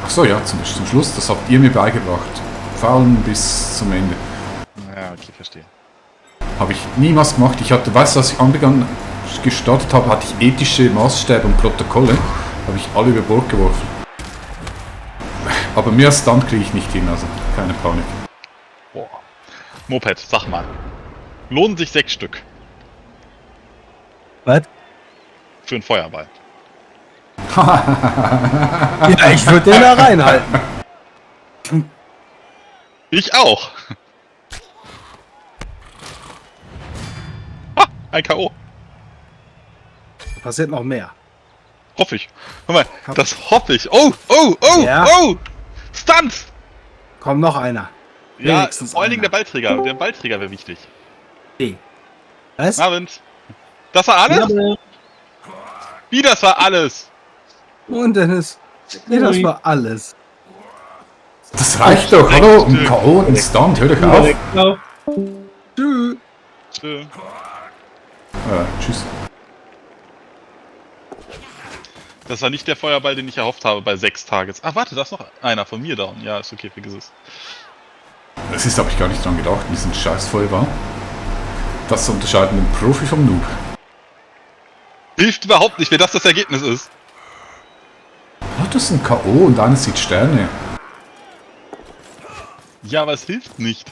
Ach so, ja, zum Schluss, das habt ihr mir beigebracht. Faulen bis zum Ende. Ja, okay, verstehe. Habe ich niemals gemacht. Ich hatte, weißt du, als ich gestartet habe, hatte ich ethische Maßstäbe und Protokolle. Habe ich alle über Bord geworfen. Aber mehr Stunt kriege ich nicht hin, also keine Panik. Boah. Moped, sag mal. Lohnen sich 6 Stück Was? für einen Feuerball. Ja, ich würde den da reinhalten. Ich auch. Ah, ein K.O. Da passiert noch mehr. Hoffe ich. Hör mal, das hoffe ich. Oh, Ja. oh! Stunts! Komm, noch einer. Ja, Wenigstens vor allen Dingen der einer. Ballträger. Der Ballträger wäre wichtig. Was? Abend. Das war alles? Wie, das war alles? Und Dennis. Nee, das war alles. Das reicht doch, hallo? Ein K.O. und ein Stunt, hör doch auf. Tschüss. Tschö. Tschüss. Das war nicht der Feuerball, den ich erhofft habe bei 6 Targets. Ach, warte, da ist noch einer von mir down. Ja, ist okay, vergiss es. Das ist, habe ich gar nicht dran gedacht, diesen scheiß Feuerball. Das unterscheidet den Profi vom Noob. Hilft überhaupt nicht, wenn das Ergebnis ist. Ah, das ist ein K.O. und einer sieht Sterne. Ja, aber es hilft nicht.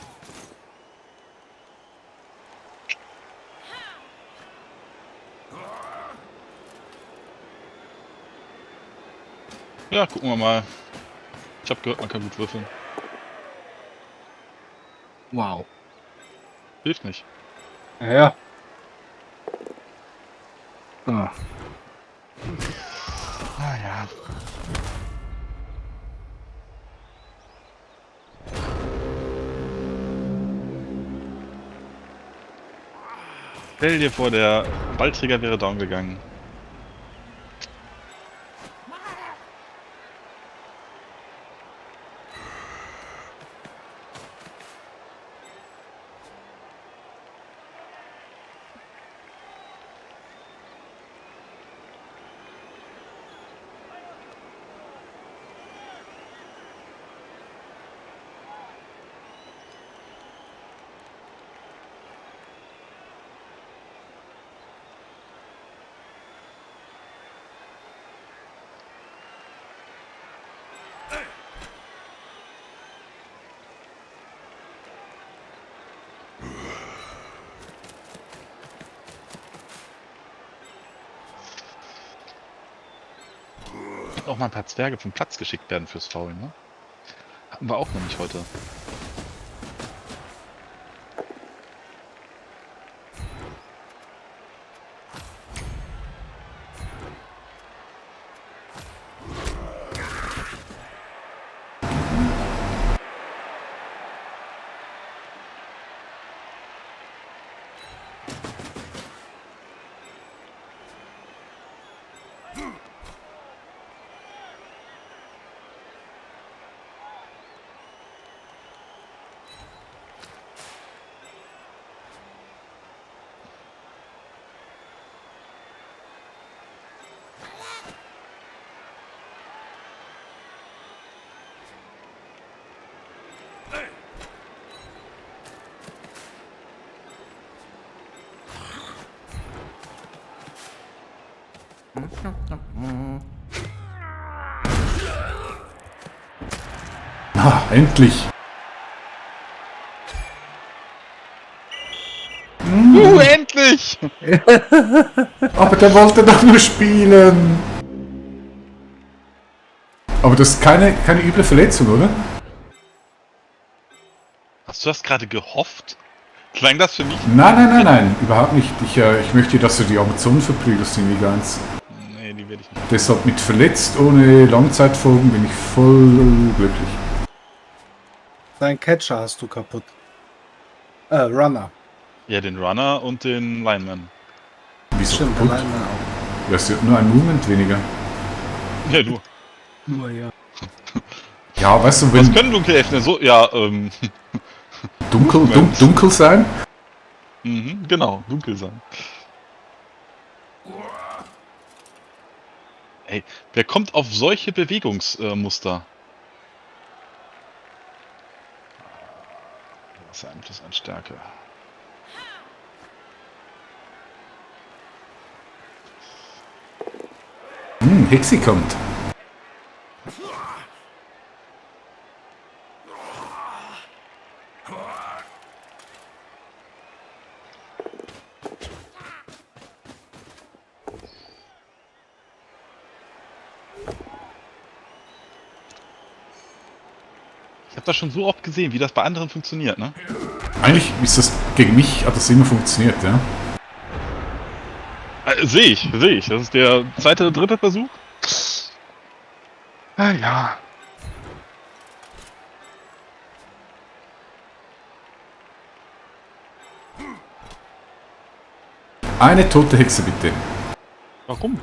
Ja, gucken wir mal. Ich habe gehört, man kann gut würfeln. Wow. Hilft nicht. Ja. Ah. Ah ja. Stell dir vor, der Ballträger wäre down gegangen. Auch mal ein paar Zwerge vom Platz geschickt werden fürs Foul, ne? Hatten wir auch noch nicht heute. Na, endlich. Endlich! Aber der wollte doch nur spielen. Aber das ist keine üble Verletzung, oder? Hast du das gerade gehofft? Klang das für mich? Nein, überhaupt nicht. Ich möchte, dass du die Amazonen verprügelst in Liga 1. Nee, die werde ich nicht. Deshalb mit verletzt, ohne Langzeitfolgen bin ich voll glücklich. Dein Catcher hast du kaputt. Runner. Ja, den Runner und den Lineman. Wieso Stimmt, kaputt? allein auch. Ja, es wird nur ein Movement weniger. Ja, du. Nur ja. Ja, weißt du, Was wenn können Dunkelelfen denn so? Ja, dunkel sein, genau, dunkel sein. Ey, wer kommt auf solche Bewegungsmuster? Was ist Einfluss an Stärke? Hexi kommt. Ich habe das schon so oft gesehen, wie das bei anderen funktioniert, ne? Eigentlich ist das gegen mich, hat das immer funktioniert, ja. Sehe ich. Das ist der zweite, dritte Versuch. Ah ja. Eine tote Hexe bitte. Warum?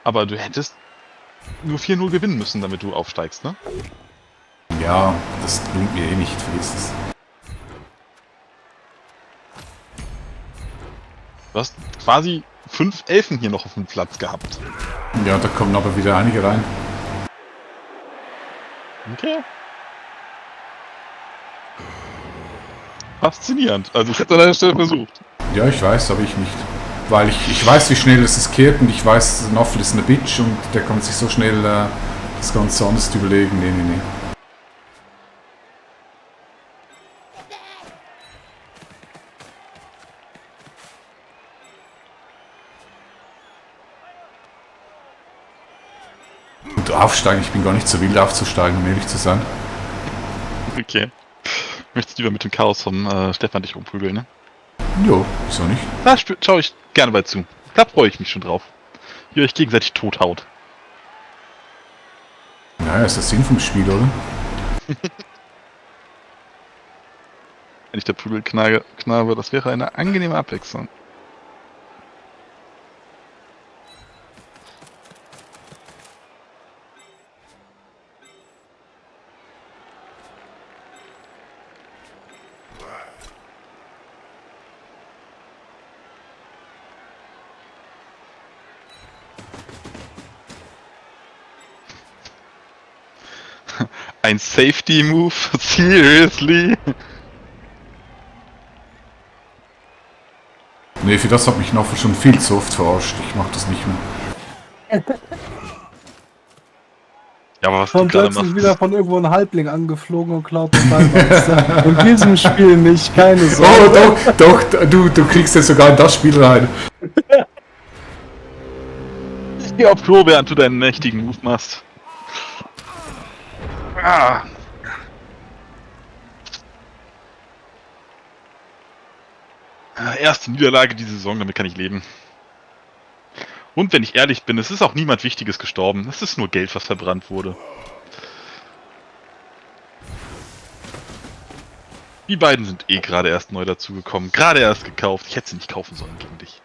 Aber du hättest nur 4-0 gewinnen müssen, damit du aufsteigst, ne? Ja, das lohnt mir eh nicht, vergiss es. Du hast quasi 5 Elfen hier noch auf dem Platz gehabt. Ja, da kommen aber wieder einige rein. Okay. Faszinierend. Also ich hätte an deiner Stelle versucht. Ja, ich weiß, aber ich nicht. Weil ich weiß, wie schnell es kehrt und ich weiß, Noffel ist eine Bitch und der kann sich so schnell das Ganze anders überlegen. Nee. Und aufsteigen, ich bin gar nicht so wild aufzusteigen, um ehrlich zu sein. Okay. Möchtest lieber mit dem Chaos vom Stefan dich umprügeln, ne? Jo, wieso nicht? Da schaue ich gerne bei zu. Da freue ich mich schon drauf. Wie ihr euch gegenseitig tothaut. Naja, ist das Sinn vom Spiel, oder? Wenn ich der Prügelknabe, das wäre eine angenehme Abwechslung. Ein Safety Move? Seriously? Nee, für das hat mich Noffel schon viel zu oft verarscht. Ich mach das nicht mehr. Ja, aber was du Kommt gerade plötzlich machst. wieder von irgendwo ein Halbling angeflogen und klaut den Ball. In diesem Spiel nicht, keine Oh, Sorge. doch, du kriegst jetzt sogar in das Spiel rein. Ich geh auf Klo, während du deinen mächtigen Move machst. Ah. Erste Niederlage die Saison, damit kann ich leben. Und wenn ich ehrlich bin, es ist auch niemand Wichtiges gestorben. Es ist nur Geld, was verbrannt wurde. Die beiden sind eh gerade erst neu dazugekommen. Gerade erst gekauft. Ich hätte sie nicht kaufen sollen gegen dich.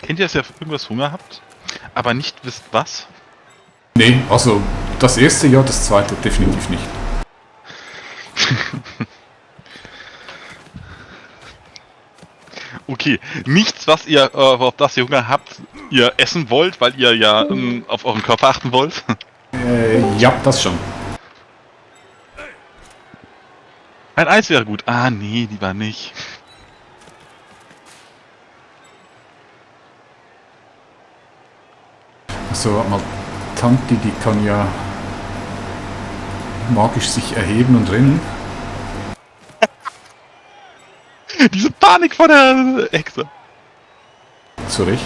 Kennt ihr das ja, irgendwas Hunger habt, aber nicht wisst was? Nee, also das erste Jahr, das zweite definitiv nicht. Okay, nichts, was auf das ihr Hunger habt, ihr essen wollt, weil ihr ja auf euren Körper achten wollt. Ja, das schon. Ein Eis wäre gut. Ah, nee, lieber nicht. So, warte mal. Tanti, die kann ja magisch sich erheben und rennen. Diese Panik vor der Hexe. Zu Recht.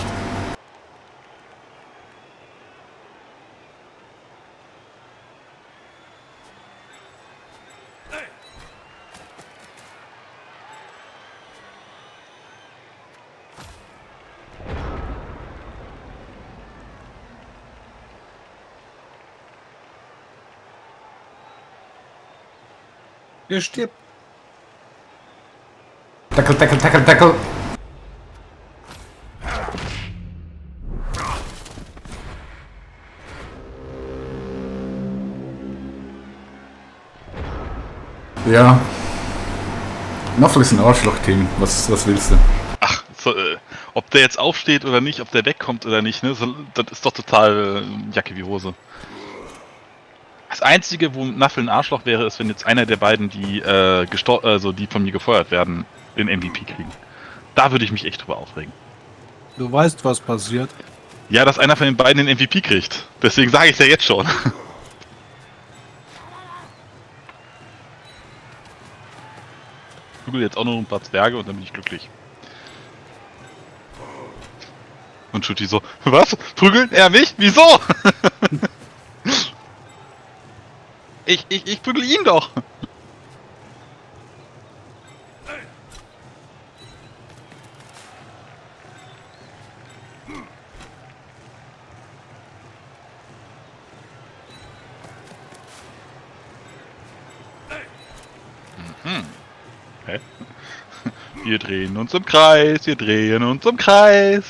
Ihr stirbt. Tackle, tackle, tackle, tackle. Ja. Nuffle ist ein Arschloch-Team. Was willst du? Ach, so, ob der jetzt aufsteht oder nicht, ob der wegkommt oder nicht, ne? So, das ist doch total Jacke wie Hose. Das Einzige, wo Nuffle ein Arschloch wäre, ist, wenn jetzt einer der beiden, die die von mir gefeuert werden, den MVP kriegen. Da würde ich mich echt drüber aufregen. Du weißt, was passiert. Ja, dass einer von den beiden den MVP kriegt. Deswegen sage ich es ja jetzt schon. Ich prügel jetzt auch noch ein paar Zwerge und dann bin ich glücklich. Und Schutti so, was? Prügeln? Er mich? Wieso? ich prügel ihn doch. Hä? Wir drehen uns im Kreis, wir drehen uns im Kreis.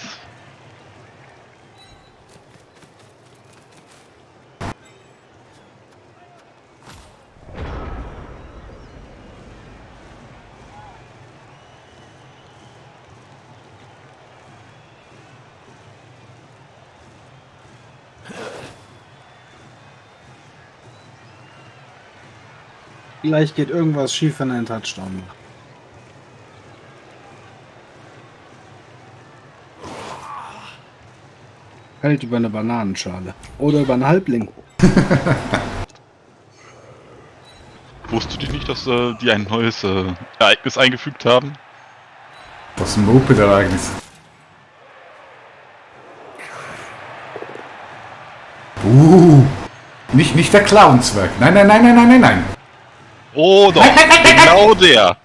Vielleicht geht irgendwas schief, wenn er einen Touchdown macht. Fällt über eine Bananenschale. Oder über einen Halbling. Wusstest du nicht, dass die ein neues Ereignis eingefügt haben? Das Moped-Ereignis. Nicht der Clown-Zwerg. Nein, nein, nein, nein, nein, nein, nein. Oh doch, genau der.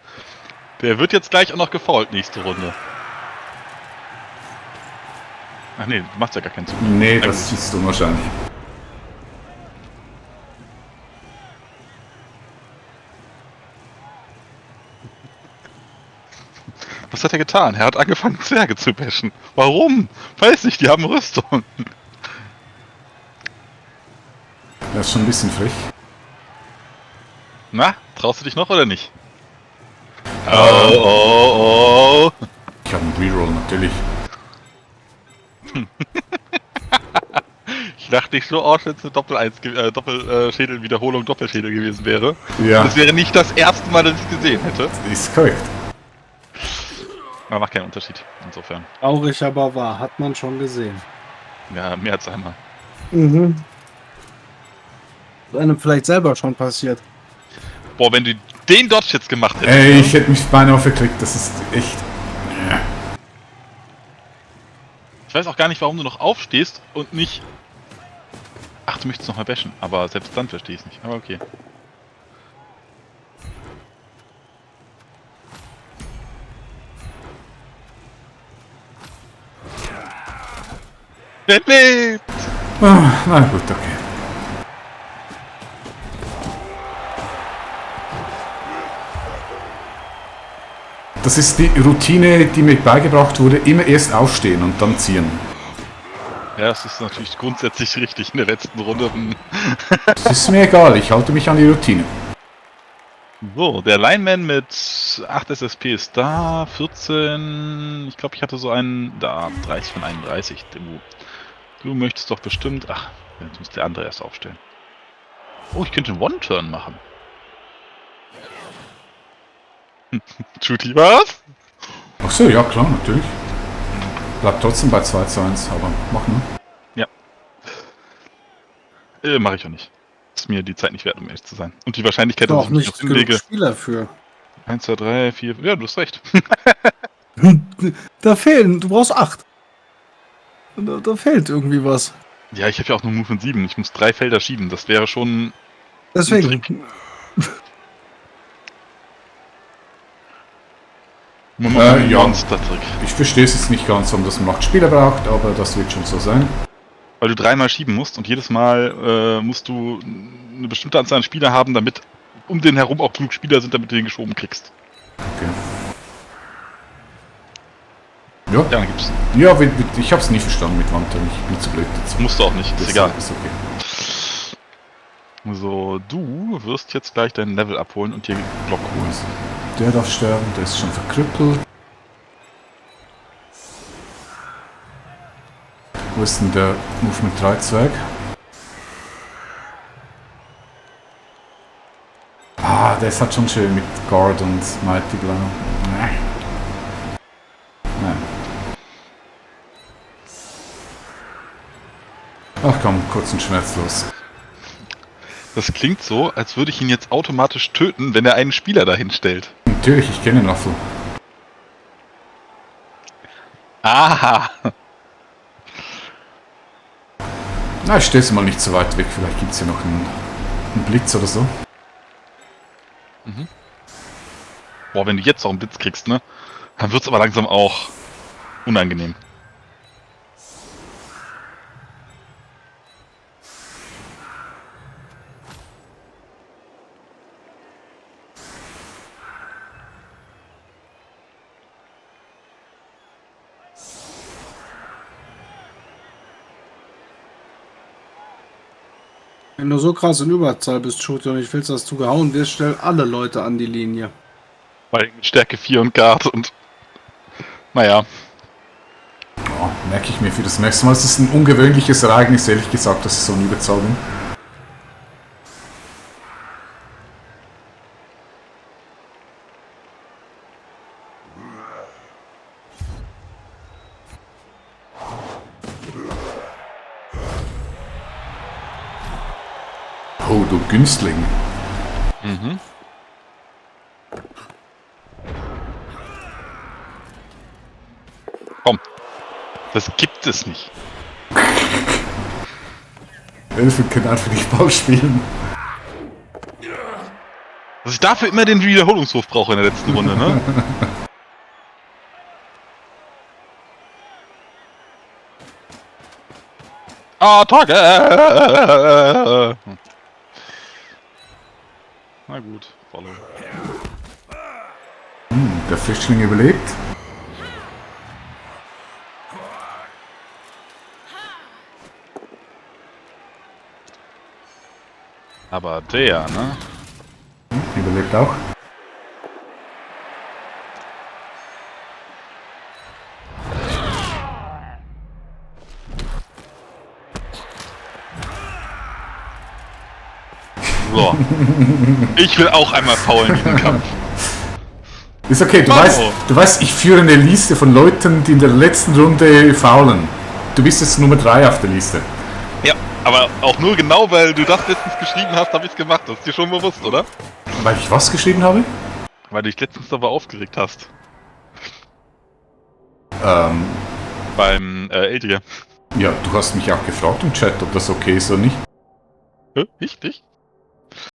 Der wird jetzt gleich auch noch gefoult nächste Runde. Ach nee, du machst ja gar keinen Zug. Nee, das ist unwahrscheinlich. Was hat er getan? Er hat angefangen, Zwerge zu bashen. Warum? Weiß nicht, die haben Rüstung. Das ist schon ein bisschen frech. Na, traust du dich noch oder nicht? Oh. Ich habe einen Reroll, natürlich. Ich dachte nicht so aus, wenn es eine Doppelschädel-Wiederholung Doppelschädel gewesen wäre. Ja, Das wäre nicht das erste Mal, dass ich es gesehen hätte. ist korrekt. Aber macht keinen Unterschied, insofern. Traurig, aber wahr. Hat man schon gesehen. Ja, mehr als einmal. Mhm. Ist einem vielleicht selber schon passiert. Boah, wenn du den Dodge jetzt gemacht hättest. Ey, ich hätte mich beinahe verklickt, das ist echt... Ich weiß auch gar nicht, warum du noch aufstehst und nicht... Ach, du möchtest noch mal bashen, aber selbst dann verstehe ich es nicht. Aber okay. Der lebt! Na gut, okay. Das ist die Routine, die mir beigebracht wurde, immer erst aufstehen und dann ziehen. Ja, das ist natürlich grundsätzlich richtig in der letzten Runde. Das ist mir egal, ich halte mich an die Routine. So, der Lineman mit 8 SSP ist da, 14, ich glaube ich hatte so einen, da, 30 von 31. Du möchtest doch bestimmt... Ach, jetzt muss der andere erst aufstellen. Oh, ich könnte einen One-Turn machen. Tutti, was? Ach so, ja klar, natürlich. Bleibt trotzdem bei 2:1, aber machen wir. Mache ich auch nicht. Ist mir die Zeit nicht wert, um ehrlich zu sein. Und die Wahrscheinlichkeit, Doch dass ich mich nicht noch genug hinlege... Spieler für. 1, 2, 3, 4... Ja, du hast recht. Da fehlen, du brauchst 8. Da fehlt irgendwie was. Ja, ich habe ja auch nur Movement 7. Ich muss 3 Felder schieben. Das wäre schon... Deswegen. Ja. Monster-Trick. Ich verstehe es jetzt nicht ganz, warum das ein Machtspieler braucht, aber das wird schon so sein. Weil du 3-mal schieben musst und jedes Mal musst du eine bestimmte Anzahl an Spieler haben, damit um den herum auch genug Spieler sind, damit du den geschoben kriegst. Okay. Ja, Ja, dann gibt's. ja ich habe es nie verstanden mit Wandturm. Ich bin zu blöd dazu. Musst du auch nicht, ist Das egal. ist okay. So, du wirst jetzt gleich dein Level abholen und dir Block holen. Also, der darf sterben, der ist schon verkrüppelt. Wo ist denn der Movement 3 Zwerg? Ah, der ist halt schon schön mit Guard und Mighty Blow. Nein. Ach komm, kurz und schmerzlos. Das klingt so, als würde ich ihn jetzt automatisch töten, wenn er einen Spieler dahin stellt. Natürlich, ich kenne Naffel. Aha! Na, ich stelle es mal nicht so weit weg. Vielleicht gibt es ja noch einen Blitz oder so. Boah, wenn du jetzt auch einen Blitz kriegst, ne? Dann wird's aber langsam auch unangenehm. Wenn du so krass in Überzahl bist, Shooty, und ich willst, dass du gehauen wirst, stell alle Leute an die Linie. Weil mit Stärke 4 und Guard und... Naja. Ja, merke ich mir für das nächste Mal. Es ist ein ungewöhnliches Ereignis, ehrlich gesagt, dass ich so in Überzahl bin. Oh, du Günstling. Mhm. Komm. Das gibt es nicht. Elfen können einfach nicht Ball spielen. Dass ich dafür immer den Wiederholungswurf brauche in der letzten Runde, ne? Attacke! Na gut, follow. Der Flüchtling überlebt. Aber der, ne? Überlebt auch. So. Ich will auch einmal faulen in diesem Kampf. Ist okay, du weißt, ich führe eine Liste von Leuten, die in der letzten Runde faulen. Du bist jetzt Nummer 3 auf der Liste. Ja, aber auch nur genau, weil du das letztens geschrieben hast, habe ich es gemacht. Das ist dir schon bewusst, oder? Weil ich was geschrieben habe? Weil du dich letztens darüber aufgeregt hast. Beim Eldige. Ja, du hast mich auch gefragt im Chat, ob das okay ist oder nicht. Hä? Nicht?